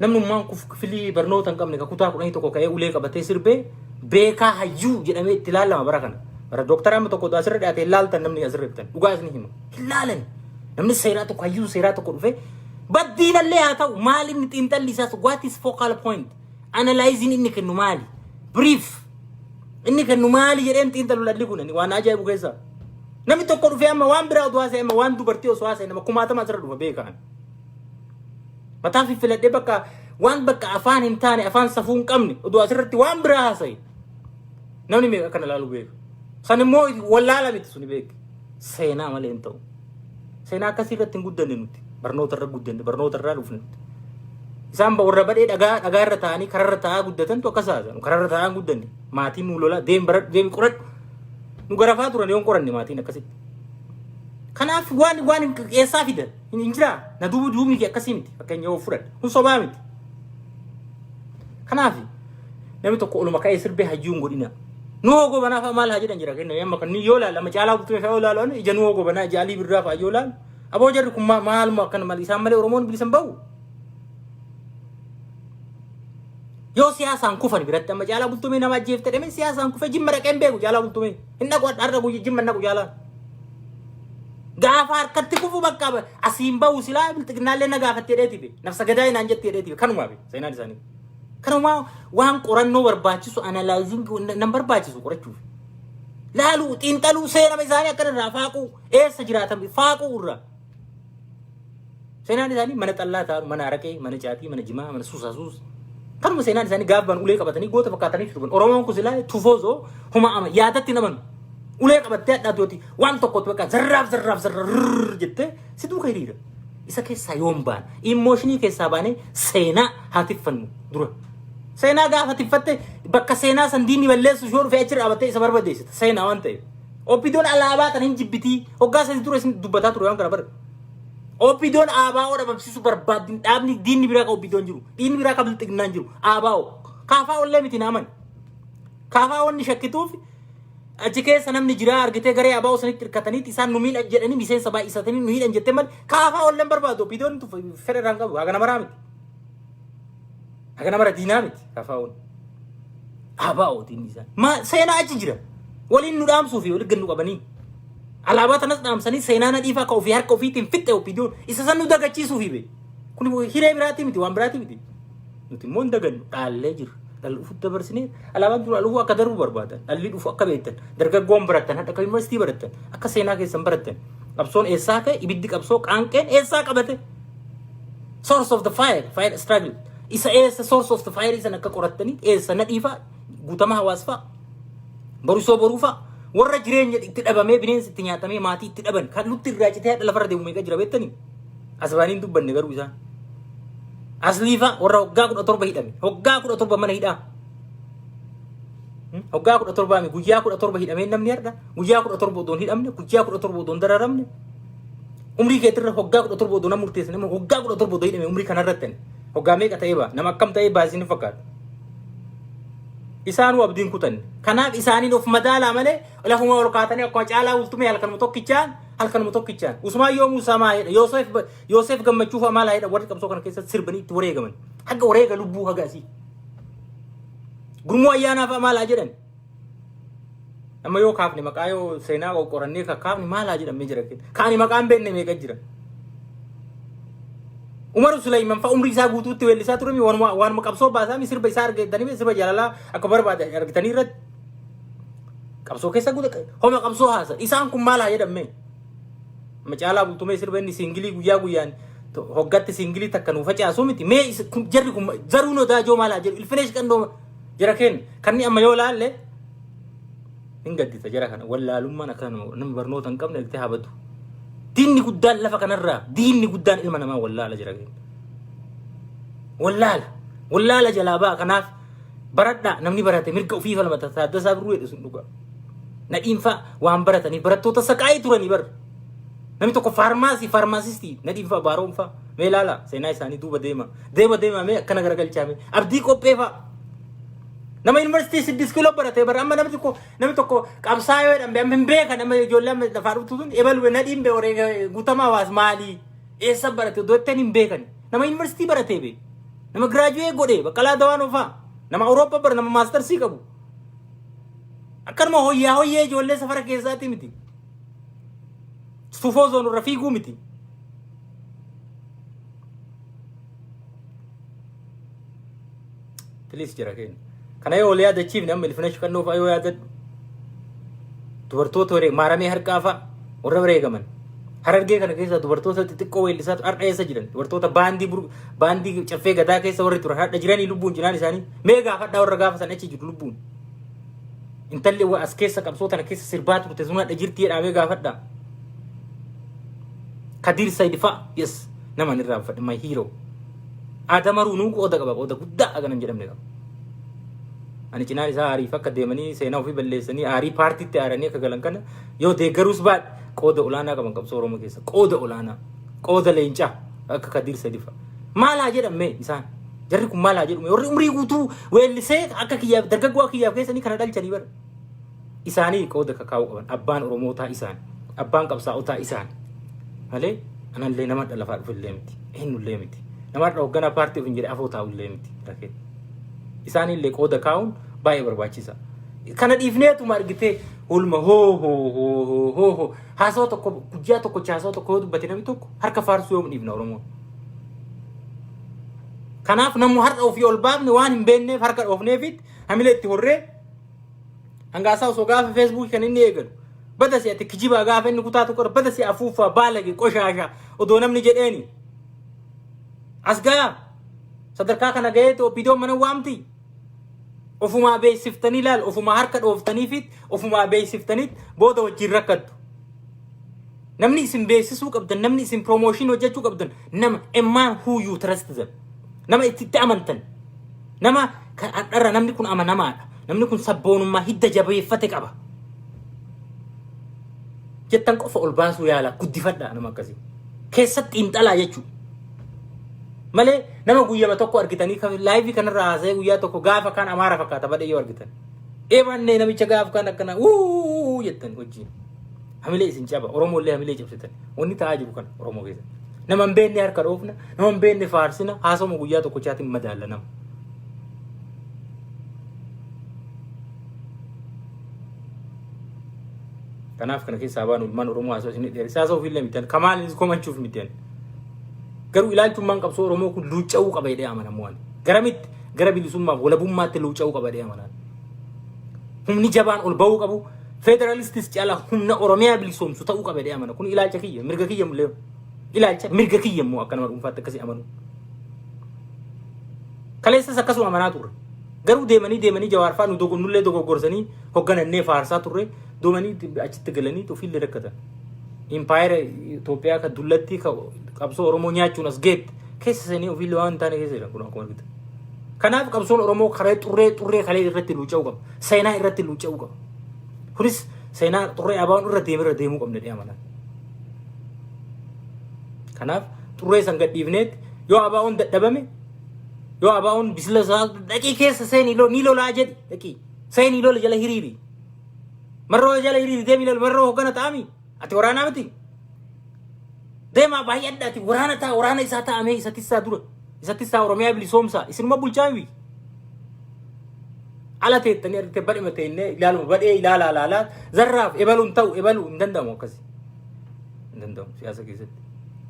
[SPEAKER 1] namnummaan filii barnoota hin qabne ka kutaa 11 ka'ee ulee qabatee sirbee beekaa hayyuu jedhamee itti ilaalama bara kana. Bara dooktara amma tokko asirra dhiyaate hin laaltan, namni asirra dhuftan. Dhugaa isin hima. Hin laalan. Namni seeraa tokko, hayyuun seeraa tokko dhufee baddiinallee haa ta'u, maal inni xiinxalli isaas, what is focal point? Analyzing inni kennu maali? Brief. Inni kennu maali jedheen xiinxalu lalli kun waan ajaa'ibu keessaa. Namni tokko dhufee amma waan biraa oduu haasa'e, amma waan dubartii osoo haasa'e, nama kumaatama asirra dhufa beekaan. Mataa fiffiladhee bakka waan bakka afaan hin taane, afaan safuu hin qabne oduu asirratti waan biraa haasa'e. Namni meeqa akkana ilaalu beeka. San immoo wallaala miti suni beeka. Seenaa malee hin ta'u. Seenaa akkasii irratti hin guddanne nuti. Barnoota irra guddanne, barnoota irraa dhufne nuti. Isaan warra badhee dhagaa dhagaa irra taa'anii kararra taa'aa guddatantu akkas haasa'an. Kararra taa'aa guddanne. Maatiin nu lola deem baradhu, deemi qoradhu. Nu garafaa turan yoon qoranne maatiin akkasitti. Kanaaf waan eessaa fidan hin jiraa. Na duuba duubni kee akkasii miti. Fakkeenya yoo fudhadhe. Kun sobaa miti. Kanaaf namni tokko oluma ka'ee sirbee hayyuu hin godhina. Nuhoo Gobanaa fa'a maal haa jedhan jira kenna amma kan yoo ilaalu amma Caalaa Bultumee fa'a yoo ilaalu ija Nuhoo Gobanaa, ija Alii Birraa fa'a yoo ilaalu, aboo jarri kun maaluma akkana malee isaan malee Oromoon bilisa hin bahu. Yoo siyaasaan kufan biratti amma Caalaa Bultumee nama ajjeefte dhame siyaasaan kufee Jimma dhaqee hin beeku. Caalaa Bultumee hin dhaqu, har'a guyya Jimma hin dhaqu Caalaan. Gaafa harkatti kufu bakka asiin bahu silaa bilxiginnaallee na gaafattee dheeti be nafsa gadaa naan jettee dheeti be kanumaa be seenaan isaanii. Kanumaa waan qorannoo barbaachisu, analyzing nan barbaachisu qorachuuf. Laaluu, xiinxaluu, seenama isaanii akkana irraa faaquu, eessa jiraatan faaquu irraa. Seenaan isaanii mana xallaa taa'u, mana araqee, mana caatii, mana jimaa, mana suusaa suus. Kanuma seenaan isaanii gaaffaan ulee qabatanii goota fakkaatanii sirban. Oromoon kun silaa tufoozoo huma ama yaadatti naman. Ulee qabattee hadhaatooti waan tokkotti bakka zarraaf zarraaf zarraaf jettee si duuka hiriira. Isa keessaa yoom baana? Emotion keessaa baanee seenaa haa tiffannu dura. Seenaa gaafa tiffatte bakka seenaa san diinni balleessu yoo dhufee achi dhaabattee isa barbadeessita. Seenaa waan ta'eef. OPDOn alaabaa tan hin jibbitii. Hoggaa sadi dura isin dubbataa ture waan kana bara. OPDOn ABO dhabamsiisuu barbaaddi. Dhaabni diinni biraa ka OPDOn jiru. Diinni biraa ka bilxiginnaan jiru. ABO. Kaafaa ollee miti naaman. Kaafaa wanni shakkituuf achi keessa namni jiraa argitee garee ABO sanitti hirkataniiti isaan nu miidhan jedhanii miseensa baay'isatanii nu hidhan jettee malee kaafaa olleen barbaadu. OPDOn fedha irraan qabu. Haga namaraa miti. Haga namara diinaa miti kaafaa'oon. ABO diinni isaan. Ma seenaa achi jira. Waliin nu dhaamsuu fi waliin gannu qabanii. Alaabaa tanas dhaamsanii seenaa na dhiifaa ka ofii harka ofiitiin fixxe OPDOn isa san nu dagachiisuu fi be. Kun hiree biraatii miti, waan biraatii miti. Nuti immoo hin dagannu, dhaallee jirra. Dhalli dhufu dabarsinee alaabaan tun dhufu akka darbu barbaadan. Dhalli dhufu akka beektan, dargaggoon barattan, hadha akka yuunivarsiitii barattan, akka seenaa keessan barattan. Qabsoon eessaa ka'e, ibiddi qabsoo qaanqeen eessaa qabate? Source of the fire, fire struggle. Isa eessa source of the fire san akka qorattanii eessa Nadhiifaa, Guutamaa Hawaasfaa, Borisoo Boruufaa, warra jireenya itti dhabamee, bineensi itti nyaatamee, maatii itti dhaban kan nutti irraa citee hadha lafarra deemu meeqa jira beektanii? As baanii hin dubbanne garuu isaan. Asliifaa warra waggaa 17 hidhame. Waggaa 17 mana hidhaa. Waggaa 17 mi guyyaa 17 hidhamee namni har'a guyyaa 17 odoon hidhamne, guyyaa 17 odoon dararamne, umrii keetirra waggaa 17 odoo nama murteessan immoo waggaa 17 odoo hidhame umrii kanarratti ani waggaa meeqa ta'ee ba'a, nama akkam ta'ee ba'a isin fakkaata. Isaanuu abdiin kutanne. Kanaaf isaaniin of madaalaa malee lafuma ol kaatanii akkuma Caalaa Bultumee halkanuma tokkichaan halkanuma tokkichaan. Usmaayyoo Muusaa maa jedha, Yoosef Gammachuu fa'aa maal jedha, warri qabsoo kana keessatti sirbanii itti wareegaman. Haga wareega lubbuu haga asii. Gurmuu Ayyaanaa fa'aa maal haa jedhan. Amma yoo kaafne maqaa yoo seenaa qorannee kakkaafne maal haa jedhamee jira. Kaani maqaan beekne meeqa jira. Umar Suleyman fa'a umrii isaa guutuutti weellisaa ture, waanuma qabsoo baasaa mi sirba isaa argatanii sirba jaalalaa akka barbaade argatanii irratti qabsoo keessa guuta homa qabsoo haasa. Isaan kun maal haa jedhamee? Macaalaa Bultumee sirba inni single guyyaa guyyaan hoggatti single takka nuu facaasu miti. Mee jarri kun Zaruun Odaajoo maal haa jedhu? Ilfineesh Qandoo jara keenya kanni amma yoo laalle hin gaddita jara kana wallaalummaan akka nama barnoota hin qabne iltee habatu. Diinni guddaan lafa kanarraa, diinni guddaan ilma namaa wallaala jira keenya. Wallaala. Wallaala jalaa ba'a. Kanaaf baradhaa, namni barate mirga ofii falmata. Taaddasaa Birruu jedhu sun dhugaa. Nadhiin fa'a waan barataniif barattoota saqaayii turanii bar. Namni tokko pharmacy, pharmacist Nadhiin fa'a, Baaroon fa'a mee ilaala, seenaa isaanii duuba deema. Deema deema mee akkana garagalchaa mee Abdii Qophee fa'a. Nama yuunivarsiitii 6 kiiloo baratee bara amma namni tokko qabsaa yoo jedhan amma hin beekan. Amma ijoollee amma lafaa dhuftu sun ebalu Nadhiin bee waree Guutamaa Hawaas maalii eessa barate iddoo ittiin hin beekan. Nama yuunivarsiitii baratee bee nama graduate godhee Baqqalaa Dawaanoo fa'a nama Awurooppaa bara nama masters qabu. Akkanuma hoyyaa hoyyee ijoollee safara keessaati miti. Tufoo zoonurra fiiguu miti. Please jira keenya. Kana yoo wal yaadachiifne amma Ilfinash Qannoo fa'a yoo yaadadhu. Dubartoota waree Maaramee Harqaa fa'a warra wareegaman. Harargee kana keessa dubartoota xixiqqoo weellisaa har'a eessa jiran? Dubartoota baandii Caffee Gadaa keessa warri turan har'a jiranii lubbuun jiraan isaanii mee gaafadhaa, warra gaafa san achi jiru lubbuun. Intalli as keessa qabsoo tana keessa sirbaa turte sun har'a jirti jedhamee gaafadhaa. Kadir Said fa'a, yes, nama inni irraanfadhe, my hero. Adamaruu qooda qaba, qooda guddaa hagana hin jedhamne qaba. Ani cinaan isaa aariif akka deemanii seenaa ofii balleessanii aarii paartiitti aaranii akka galan kana yoo deeggaruus baadhe, qooda olaanaa qaban qabsoo Oromoo keessa. Qooda olaanaa, qooda leencaa akka Kadiir Sadifa. Maal haa jedhamee isaan? Jarri kun maal haa jedhume? Warri umrii guutuu weellisee akka kiyyaaf, dargaggoo akka kiyyaaf keessanii kana dhalchanii bara. Isaanii qooda kakaa'uu qaban. Abbaan Oromootaa isaan. Abbaan qabsaa'otaa isaan. Malee anallee nama lafaa dhufillee miti. Eenyullee miti. Nama har'a hoogganaa paartii ofiin jedhee afoo taa'ullee miti. Rakee. Isaanillee qooda kaa'uun baay'ee barbaachisa. Kana dhiifneetuma argitee hulma hoo hoo hoo hoo hoo hoo haasawaa tokko, guyyaa tokko haasawaa tokko yoo dubbate namni tokko harka faarsuu yoom dhiifna Oromoon? Kanaaf namni har'a ofii ol baafne waan hin beekneef harka dhoofneefitti hamilee itti horree hangaasaa osoo gaafa Feesbuukii kan inni eegalu bada si ati kijibaa, gaafa inni kutaa tokko bada si afuuffaa baalage qoshaasha odoo namni jedheeni as gayaa sadarkaa kana ga'ee OPDOn mana waamti. Ofumaa beeksiftanii laal, ofumaa harka dhooftaniifit, ofumaa beeksiftaniit booda wajjin rakkattu. Namni isin beeksisuu qabdan, namni isin promotion hojjechuu qabdan, nama a man who you trust them. Nama itti amantan. Nama kan hadharra namni kun amanamaadha. Namni kun sabboonummaa hidda jabeeffate qaba. Jettan qofa ol baasuu yaala, guddifadhaa nama akkasii. Keessatti xiinxalaa jechuudha. Malee nama guyyama tokko argitanii live kanarraa haasa'ee guyyaa tokko gaafa kaan Amaara fakkaata badhee yoo argitan. Eebannee namicha gaafa kaan akkana uuu jettan wajjin. Hamilee isin caba. Oromoollee hamilee cabsitan. Wanni ta'aa jiru kana Oromoo keessatti. Nama hin beekne harka dhoofna, nama hin beekne faarsina, haasawuma guyyaa tokkochaatiin madaalla nama. Kanaaf kana keessaa baanu ilmaan Oromoo, haasawaa isin dheeressa. Haasawaa ofiillee miti. Kamaalis komachuuf miti. Garuu ilaalchummaan qabsoo Oromoo kun luucca'uu qaba jedhee amanamu ani. Garamitti? Gara bilisummaaf walabummaatti luucca'uu qaba jedhee amanan. Humni jabaan ol ba'uu qabu. Federaalistis caalaa humna Oromiyaa bilisoomsu ta'uu qaba jedhee amana. Kun ilaalcha kiyya, mirga kiyya mullee. Ilaalcha mirga kiyya immoo akka nama dhuunfaatti akkasii amanu. Kaleessas akkasuma amanaa turre. Garuu deemanii deemanii Jawaar fa'aa nu nullee dogoggorsanii hoogganannee faarsaa turre, deemanii achitti galanii ofiillee rakkatan. Impaayera Itoophiyaa ka dullatti ka qabsoo Oromoo nyaachuun as geette keessa seenii ofiillee waan hin taane keessa jiran kun akkuma argitan. Kanaaf qabsoon Oromoo karee xurree xurree kalee irratti luuca'uu qaba. Seenaa irratti luuca'uu qaba. Kunis seenaa xurree ABOn irra deeme irra deemuu qabna jedhee amanan. Kanaaf xurree san gadhiifneetti yoo ABOn dadhabame, yoo ABOn bisila isaa dhaqii keessa seenii ni lolaa jedhi, dhaqii seenii lola, jala hiriiri. Marroo jala hiriiri, deemii lol. Marroo hoggana ta'ami, ati waraanaa miti. Deemaa baay'adha, ati waraana ta'a, waraana isaa ta'amee isa tissaa dura, isa tissaa Oromiyaa bilisoomsaa, isinuma bulchaa miti. Ala teettanii argite badhima teennee ilaaluma badhee ilaalaa ilaalaa zarraaf ebaluun ta'u ebaluu hin danda'amu, akkasi. Hin danda'amu siyaasa keessatti.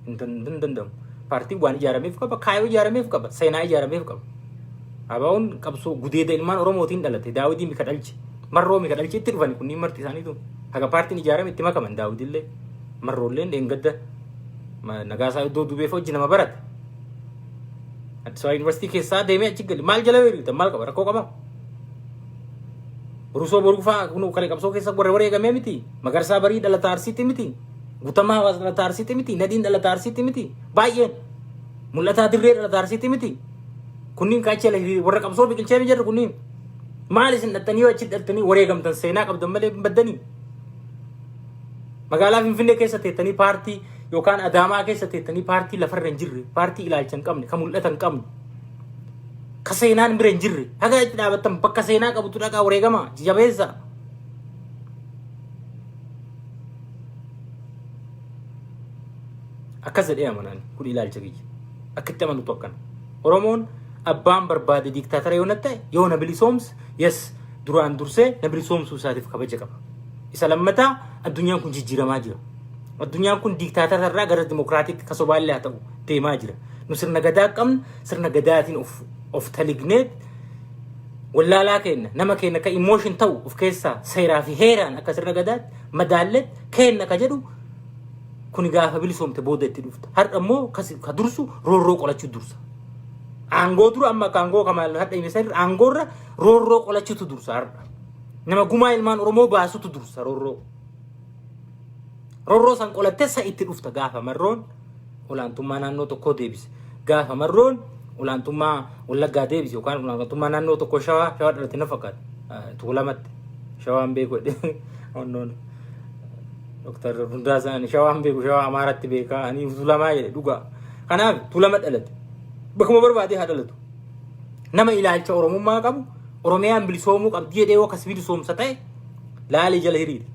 [SPEAKER 1] Hin danda'amu. Paartiin waan ijaarameef qaba, kaayyoo ijaarameef qaba, seenaa ijaarameef qaba. ABOn qabsoo gudeeda ilmaan Oromootiin dhalate. Daawwitii mika dhalche. Marroo mika dhalche, itti dhufani kunniin marti isaaniitu. Haga paartiin ijaarame itti makaman Daawwitillee. Marroolleen dheengadda Nagaasaa iddoo dubeef hojii nama barate. Addis Ababa Yuunivarsiitii keessaa deemee achi gali. Maal jala hiriirtan, maal qaba, rakkoo qaba? Borusoo boruu fa'aa kun kan qabsoo keessa warra wareegamee miti. Magarsaa Barii dhalata Arsiitti miti. Guutamaa Hawaas dhalata Arsiitti miti. Nadiin dhalata Arsiitti miti. Baay'een. Mul'ataa Dirree dhalata Arsiitti miti. Kunniin kaachi jala hiriir warra qabsoo biqilchee ni jirru kunniin. Maal isin dhattanii yoo achi dhattanii wareegamtan, seenaa qabdan malee hin baddanii. Magaalaa Finfinnee keessa teettanii paartii yookaan Adaamaa keessa teettanii paartii lafarra hin jirre, paartii ilaalcha hin qabne, kan mul'ata hin qabne, ka seenaan bira hin jirre, haga itti dhaabattan bakka seenaa qabutu dhaqaa wareegamaa jabeessa. Akkas jedhee amanaan, kun ilaalcha kiyya. Akka itti amanutu akkana. Oromoon abbaan barbaade diiktaatara yoo na ta'e, yoo na bilisoomse, yes, duraan dursee na bilisoomsuu isaatiif kabaja qaba. Isa lammataa, addunyaan kun jijjiiramaa jira. Addunyaan kun diiktaatara irraa gara dimokiraatiitti ka sobaallee haa ta'u deemaa jira. Nu sirna gadaa qabna, sirna gadaatiin of talignee wallaalaa kenna, nama kenna ka emotion ta'u of keessaa seeraa fi heeraan akka sirna gadaatti madaalleet kenna ka jedhu kuni gaafa bilisoomte booda itti dhufta. Har'a immoo ka dursu roorroo qolachuu dursa. Aangoo dura, amma akka aangoo kamaal hadha hime sanirra, aangoo irra roorroo qolachuutu dursa har'a. Nama gumaa ilmaan Oromoo baasutu dursa roorroo. Roorroo san qolattee sa itti dhufta gaafa Marroon olaantummaa naannoo tokkoo deebise. Gaafa Marroon Olaantummaa Wallaggaa deebisi yookaan olaantummaa naannoo tokko Shawaa dhalate na fakkaata. Tuulamatti Shawaan beeku jedhe onnoon. Dr. Hundaasaan Shawaan beeku, Shawaa Amaaratti beekaa, ani Tuulamaa jedhe dhugaa. Kanaaf Tuulama dhalate. Bakkuma barbaade haa dhalatu. Nama ilaalcha Oromummaa qabu, Oromiyaan bilisoomuu qabdi jedhee yoo akkas bilisoomsa ta'e laalii jala hiriiri.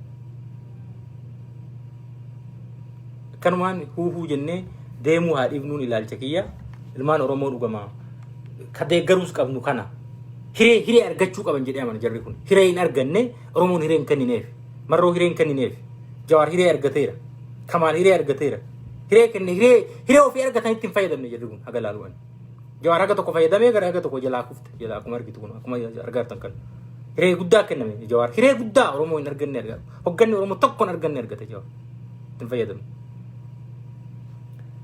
[SPEAKER 1] Akkanumaan huuhuu jennee deemuu haa dhiifnuun ilaalcha kiyya. Ilmaan Oromoo dhugamaa ka deeggaruus qabnu kana. Hiree argachuu qaban jedhee amana jarri kun. Hiree hin arganne, Oromoon hiree hin kennineef. Marroo hiree hin kennineef. Jawaar hiree argateera. Kamaal hiree argateera. Hiree kenne, hiree ofii argatanitti hin fayyadamne jarri kun haga laalu'an. Jawaar haga tokko fayyadamee gara haga tokko jalaa kufte. Jalaa akkuma argitu kun, akkuma argaartan kan. Hiree guddaa kenname Jawaar. Hiree guddaa Oromoo hin arganne argata. Hogganni Oromoo tokko hin arganne argate Jawaar. Hin fayyadamne.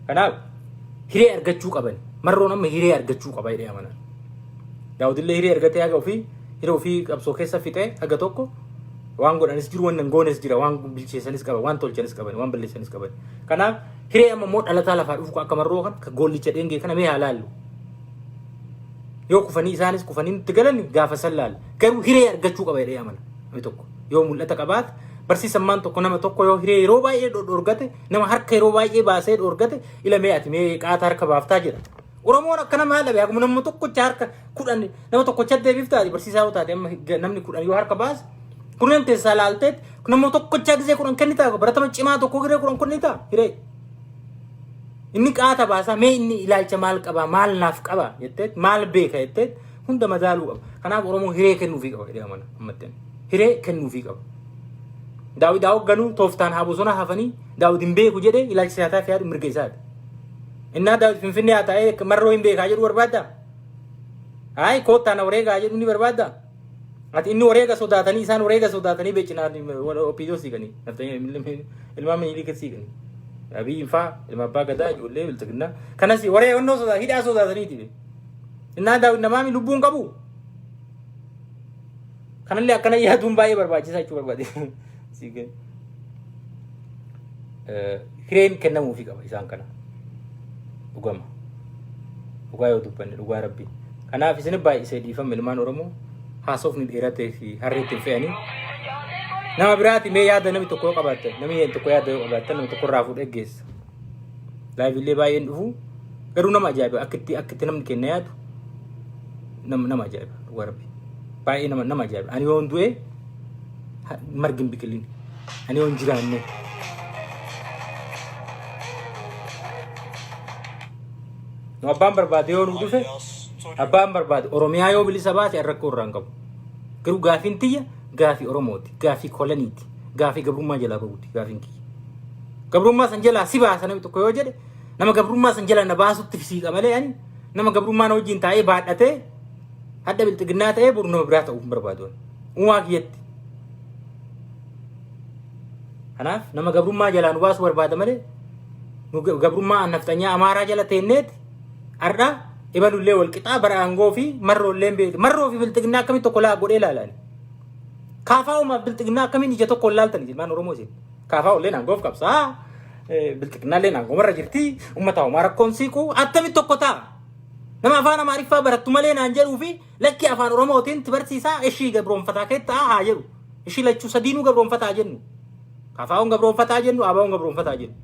[SPEAKER 1] Kanaaf hiree argachuu qaban. Marroon amma hiree argachuu qaba jedhee amanan. Daawudillee hiree argatee haga ofii hiree ofii qabsoo keessa fixee haga tokko waan godhanis jiru, waan hin goones jira, waan bilcheessanis qaban, waan tolchanis qaban, waan balleessanis qaban. Kanaaf hiree amma immoo dhalataa lafaa dhufu akka Marroo kan ka goollicha dheengee kana mee haa laallu. Yoo kufanii isaanis kufanii nutti galan gaafa san laalla. Garuu hiree argachuu qaba jedhee amana. Namni tokko yoo mul'ata qabaate, barsiisammaan tokko nama tokko yoo hiree yeroo baay'ee dhoorgate, nama harka yeroo baay'ee baasee dhoorgate, ila mee ati mee qaata harka baaftaa jedha. Oromoon akkana maal dhabe? Akkuma nama tokkocha harka 10 nama tokkocha deebiftaati. Barsiisaa yoo taate, amma namni 10 yoo harka baase, 10 keessaa laalteet nama tokkocha gisee 10 kennitaa, baratama cimaa tokko gisee 10 kennitaa. Hiree inni qaata baasaa, mee inni ilaalcha maal qabaa, maal naaf qaba jetteet, maal beeka jetteet hunda madaaluu qaba. Kanaaf Oromoo hiree kennuufii qaba jedhee amana ammatti. Hiree kennuufii qaba. Daawit haa hoogganuu, tooftaan haa bosona hafanii, Daawit hin beeku jedhee ilaalcha siyaasaa fi yaadu mirga isaati. Innaa Daawit Finfinnee haa taa'ee Marroo hin beekaa jedhu barbaadda? Hayi, koottaa na wareegaa jedhu ni barbaadda? Ati inni wareega sodaatanii, isaan wareega sodaatanii beecinaa OPDO siiqanii ilmaan Minilik siiqanii. Abiyyiin faa ilma abbaa gadaa ijoollee bilxiginnaa kanas wareegannoo sodaa hidhaa sodaataniiti. Innaa Daawit namaami lubbuun qabu. Kanallee akkana yaaduun baay'ee barbaachisaa jechuu barbaade. Siiqee. Hireen kennamuufii qaba isaan kana. Dhugama. Dhugaa yoo dubbanne, dhugaa rabbi. Kanaaf isin baay'isee dhiifama, ilmaan Oromoo, haasofni dheeratee fi harree ittiin fe'anii. Nama biraati mee yaada namni tokko yoo qabaattan, namni tokko yaada yoo qabaattan, nama tokko irraa fuudhee geessa. Live illee baay'een dhufu, garuu nama ajaa'iba akkitti namni kenna yaadu nama ajaa'iba, dhugaa rabbi. Baay'ee nama ajaa'iba. Ani yoon du'e margi hin biqilin. Ani yoon jiraanne. Nu abbaan barbaade yoo nu dhufe, abbaan barbaade Oromiyaa yoo bilisa baase, rakkoo irraa hin qabu. Garuu gaafiin tiyya gaafii Oromooti, gaafii kolaniiti, gaafii gabrummaa jalaa bahuuti gaafiin kiyya. Gabrummaa san jalaa si baasa namni tokko yoo jedhe, nama gabrummaa san jalaa na baasutti siiqa malee, ani nama gabrummaa na wajjin taa'ee baadhatee hadha bilxiginnaa ta'ee boru nama biraa ta'uu hin barbaadu. Uumaa kiyyatti. Kanaaf nama gabrummaa jalaa nu baasuu barbaada malee, nu gabrummaa nafxanyaa Amaaraa jala teenneeti har'a ibalullee wal qixaa bara aangoo fi marroollee hin beektu. Marroo fi bilxiginnaa akkamitti tokko laa godhee ilaalan? Kaafaa uumaaf bilxiginnaa akkamiin ija tokko ilaaltan, ilmaan Oromoo isin? Kaafaa olleen aangoof qabsaa. Bilxiginnaallee aangoomarra jirti. Uummata homaa rakkoon siiqu attamitti tokko ta'a? Nama afaan Amaariffaa barattu malee naan jedhuu fi lakkii afaan Oromootiin ti barsiisaa ishii gabroonfataa kee ta'a haa jedhu. Ishii lachuu sadiinuu gabroonfataa jennu. Kaafaa'oon gabroonfataa jennu, ABO'n gabroonfataa jennu.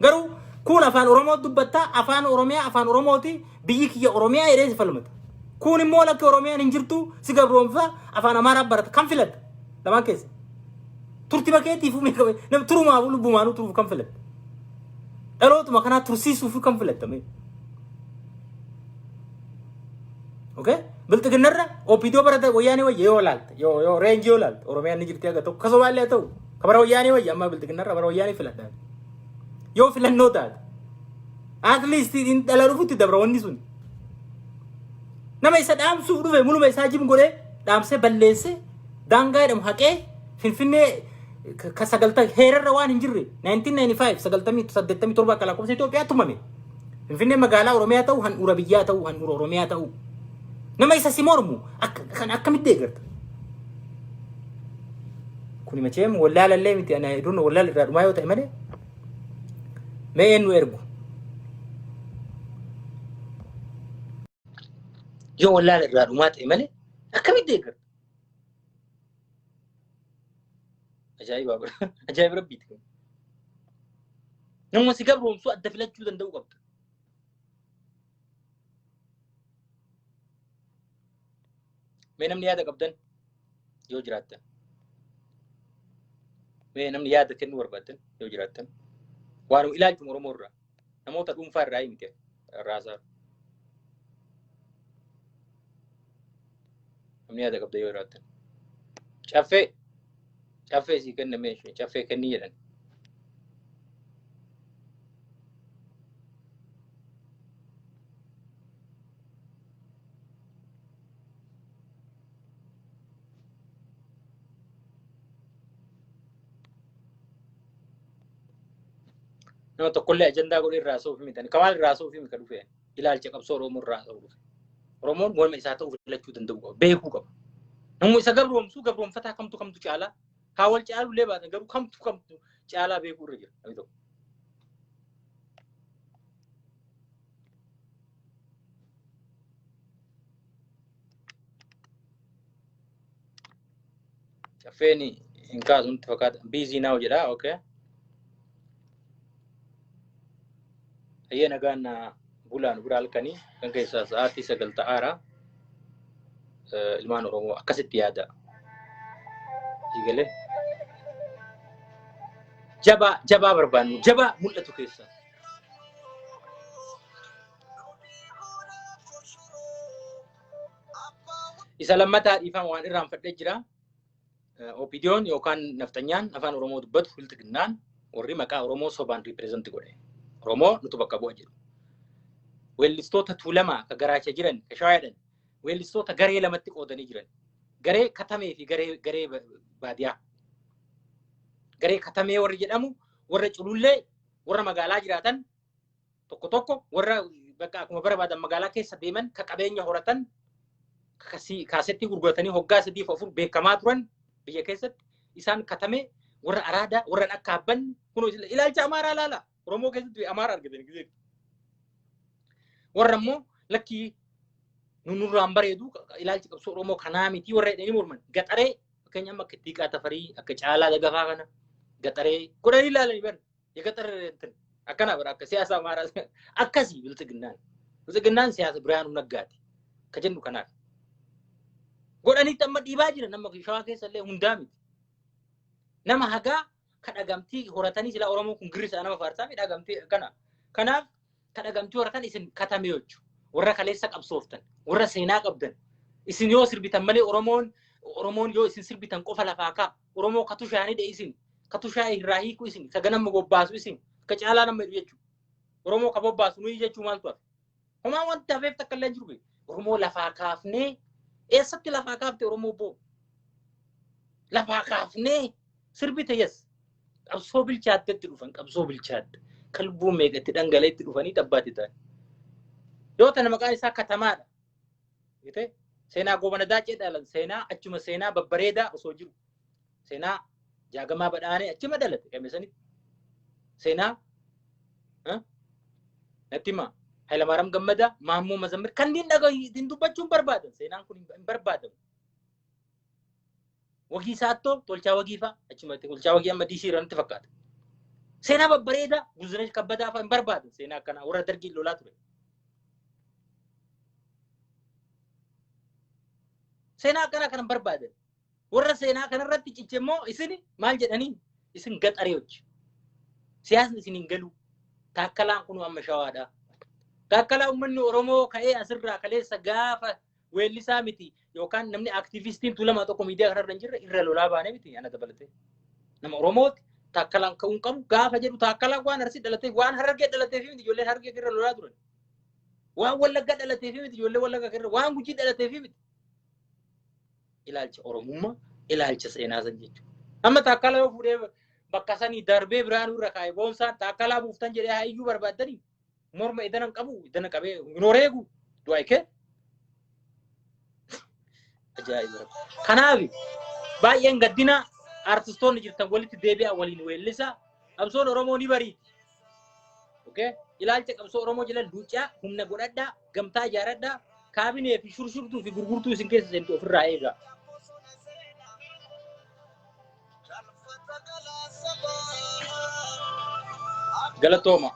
[SPEAKER 1] Garuu kun afaan Oromoo dubbattaa, afaan Oromiyaa, afaan Oromooti, biyyi kiyya Oromiyaa jedhee si falmata. Kun immoo lakki Oromiyaan hin jirtu, si gabroonfaa, afaan Amaaraa barata, kan filatta lamaan keessa. Turtima keetiifuu meeqa nam turumaafuu lubbumaanuu turuuf kan filatta. Dhalootuma kanaa tursiisuuf kan filatta mee. Okay? Bilxiginnarra OPDO barata wayyaanee wayya yoo laalte, yoo reenjii yoo laalte, Oromiyaan ni jirti haga tokko kasumaallee haa ta'u ka bara wayyaanee wayya. Amma bilxiginnarra bara wayyaanee filadha. Yoo filannoo taate. At least in dhala dhufutti dabra wanni sun. Nama isa dhaamsuuf dhufe muluma isaa jim godhee dhaamsee balleessee, daangaa jedhamu haqee, Finfinnee ka sagalta heerarra waan hin jirre 1995 90 87 akka lakkoofsa Itoophiyaa tumame. Finfinnee magaalaa Oromiyaa ta'u, handhuura biyyaa ta'u, handhuura Oromiyaa ta'u. Nama isa si mormu kan akkamitti deeggarta? Kuni macheem wallaalallee miti, ana hedduun wallaala irraa dhumaa yoo ta'e malee. Mee eenyu ergu? Yoo wallaala irraa dhumaa ta'e malee akkamitti deeggarta? Ajaa'iba ajaa'iba rabbiiti kun. Nama si gabroomsu adda filachuu danda'u qabda. Mee namni yaada qabdan yoo jiraattan. Mee namni yaada kennuu barbaaddan yoo jiraattan. Waanuma ilaalchuma Oromoo irraa namoota dhuunfaa irraa miti raasaa. Namni yaada qabda yoo jiraattan. Caffee caffee sii kenname caffee kennii jedhan. Nama tokkollee ajandaa godhee irraa haasa'uuf miti. Kamaal irraa haasa'uuf miti kan dhufe. Ilaalcha qabsoo Oromoo irraa haasa'uu dhufe. Oromoon morma isaa ta'uu filachuu danda'u qaba. Beekuu qaba. Namni isa gabroomsu gabroomfataa kamtu kamtu caalaa. Haa wal caalullee baatan garuu kamtu kamtu caalaa beekuu irra jira. Namni tokko. Caffeen hin kaasu nutti fakkaata. Busy now jedha. Okay. Hayyee nagaan na bulaa nu bira halkanii kan keessaa sa'aatii 9 ta'aara. Ilmaan Oromoo akkasitti yaada. Eegalee. Jabaa jabaa barbaannu jabaa mul'atu keessa. Isa lammataa dhiifama waan irraanfadhee jira. OPDOn yookaan nafxanyaan afaan Oromoo dubbatu bilxiginnaan warri maqaa Oromoo sobaan represent godhe. Oromoo nutu bakka bu'a jedhu. Weellistoota Tuulamaa ka garaacha jiran ka shawaa jedhan weellistoota garee lamatti qoodanii jiran. Garee katamee fi garee baadiyaa. Garee katamee warri jedhamu warra culullee warra magaalaa jiraatan tokko tokko warra bakka akkuma barbaadan magaalaa keessa deeman ka qabeenya horatan kaasettii gurguratanii hoggaa 3 4 beekamaa turan biyya keessatti isaan katame warra araadaa warra akka habbanni kun ilaalcha amaaraa laala Oromoo keessatti amaara argatan gisee warra immoo lakkii nu nurraan bareedu ilaalchi qabsoo Oromoo kanaa miti warra jedhanii morman gaxaree fakkeenya amma akka Ittiiqaa Tafarii akka Caalaa Dagafaa kana gaxaree godhanii ilaalanii bara የገጠር እንትን akkana bara akka siyaasa amaaraa akkasii bilxiginnaan bilxiginnaan siyaasa Biraanuu Naggaati ka jennu kanaaf godhanitti amma dhiibaa jiran amma shawaa keessa illee hundaa miti nama hagaa ka dhagamtii horatanii sila Oromoo kun girrisaa nama faarsaa fi dhagamtii kana kanaaf ka dhagamtii horatan isin katame jechu warra kaleessa qabsooftan warra seenaa qabdan isin yoo sirbitan malee Oromoon yoo isin sirbitan qofa lafaa kaa Oromoo katushaanii dhe isin katushaa irraa hiiku isin ka ganama bobbaasu isin ka caalaa nama jedhu jechuudha. Oromoo ka bobbaasu nuyi jechuu maaltu hafe? Homaa wanti hafeef takka illee hin jiru. Oromoo lafaa kaafnee eessatti lafaa kaafte Oromoo boo? Lafaa kaafnee sirbite yes. Qabsoo bilchaattetti dhufan qabsoo bilchaatte. Kalbuu meeqatti dhangala'etti dhufanii xabbaatti ta'an. Yoo tana maqaan isaa katamaadha. Gitee seenaa goobana daacee dhalan seenaa achuma seenaa babbareedaa osoo jiru. Seenaa jaagamaa badhaanee achuma dhalate qamisanitti. Seenaa natti himaa Hayilamaariyaam Gammadaa Maammoo Mazammir kanneen dhagaa dubbachuun barbaadan seenaan kun hin barbaadamu. Wagii Saattoo Tolchaa Wagii fa'a achuma Tolchaa Wagii amma DC irra natti fakkaata. Seenaa babbareedaa Guzunesh Kabbadaa fa'a hin barbaadan seenaa akkanaa warra dargiin lolaa ture. Seenaa akkanaa kana hin barbaadan. Warra seenaa kanarratti ciche immoo isin maal jedhanii isin gaxaree hojii. Siyaasni isin hin galu. Taakkalaan kun amma shawaadha. Taakkalaa uummanni Oromoo ka'ee asirraa kaleessa gaafa weellisaa miti yookaan namni aktiivistiin tuulamaa tokko miidiyaa kanarra hin jirre irra lolaa baanee miti ana dabalatee. Nama Oromooti taakkalaan ka'uu hin qabu gaafa jedhu taakkalaan waan Arsii dhalateef waan Harargee dhalateef miti ijoolleen Harargee irra lolaa turan. Waan Wallaggaa dhalateef miti ijoollee Wallaggaa irra waan Gujii dhalateef miti. Ilaalcha Oromummaa ilaalcha seenaa san jechuudha. Amma taakkalaa yoo fuudhee bakka sanii darbee biraanuu irra kaa'e boonsaan taakkalaa buuftan jedhee haa iyyuu barbaaddanii morma idana hin qabu idana qabee hin oreegu du'aa kee. Ajaa'iba. Kanaaf baay'een gaddina artistoonni jirtan walitti deebi'aa waliin weellisaa qabsoon Oromoo ni bariiti. Okay? Ilaalcha qabsoo Oromoo jala luucaa humna godhadhaa gamtaa ijaaradhaa. Kaabinee fi shurshurtuu fi gurgurtuu isin keessa seentu ofirraa eegaa. Galatooma.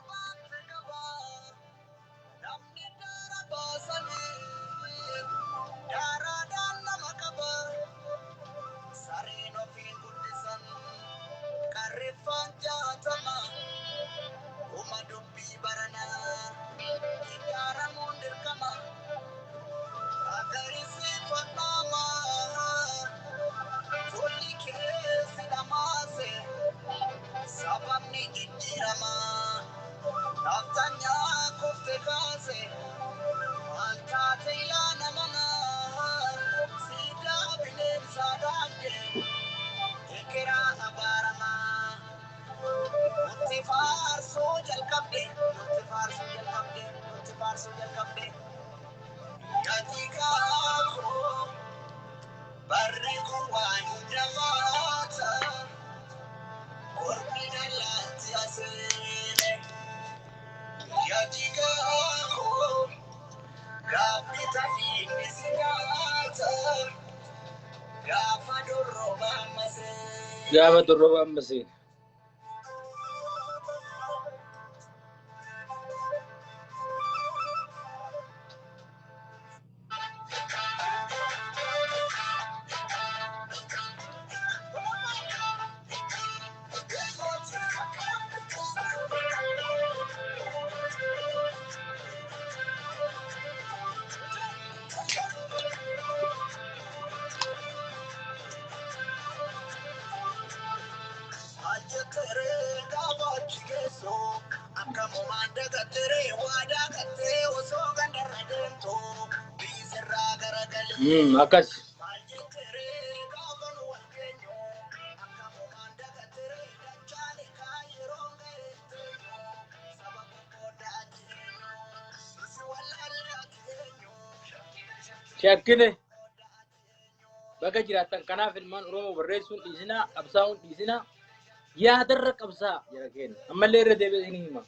[SPEAKER 1] Gaafa dorroba amma seena. Akkas. Shakkine baga jiraattan kanaaf ilmaan Oromoo barreessuun dhiisinaa, qabsaa'uun dhiisinaa, yaadarra qabsaa jira keenya. Ammallee irra deebi'ee isin hima.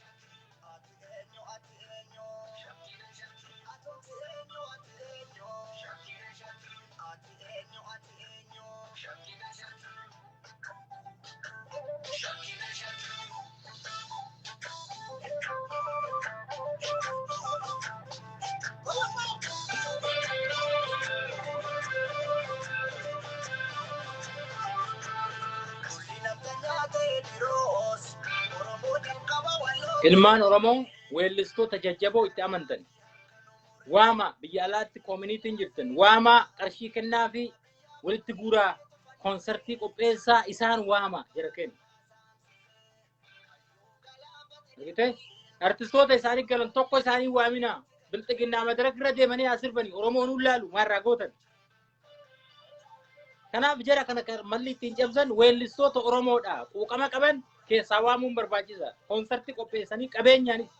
[SPEAKER 1] Ilmaan Oromoo weellistoota jajjaboo itti amantan. Waama biyya alaatti koominiitiin jirtan. Waama qarshii kennaa fi walitti guuraa koonsartii qopheessaa isaan waama jira kenna. Argitee? Artistoota isaanii galan tokko isaanii waamina. Bilxiginnaa madarak irra deemanii haa sirbanii Oromoon hin laalu maarraa gootan. Kanaaf jara kana malli ittiin cabsan weellistoota Oromoodha. Quuqama qaban keessaa waamuun barbaachisa. Koonsartii qopheessanii qabeenyaanis.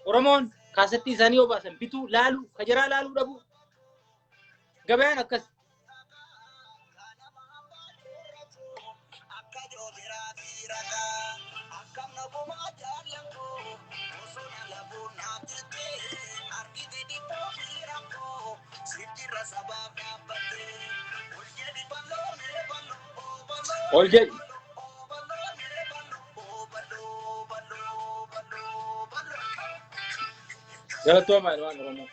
[SPEAKER 1] Oromoon kaasettii isaanii yoo baasan bituu laaluu kajaraa laaluu dhabu. Gabayaan akkas. Ol jedhi. Galatooma ilmaan Oromoo.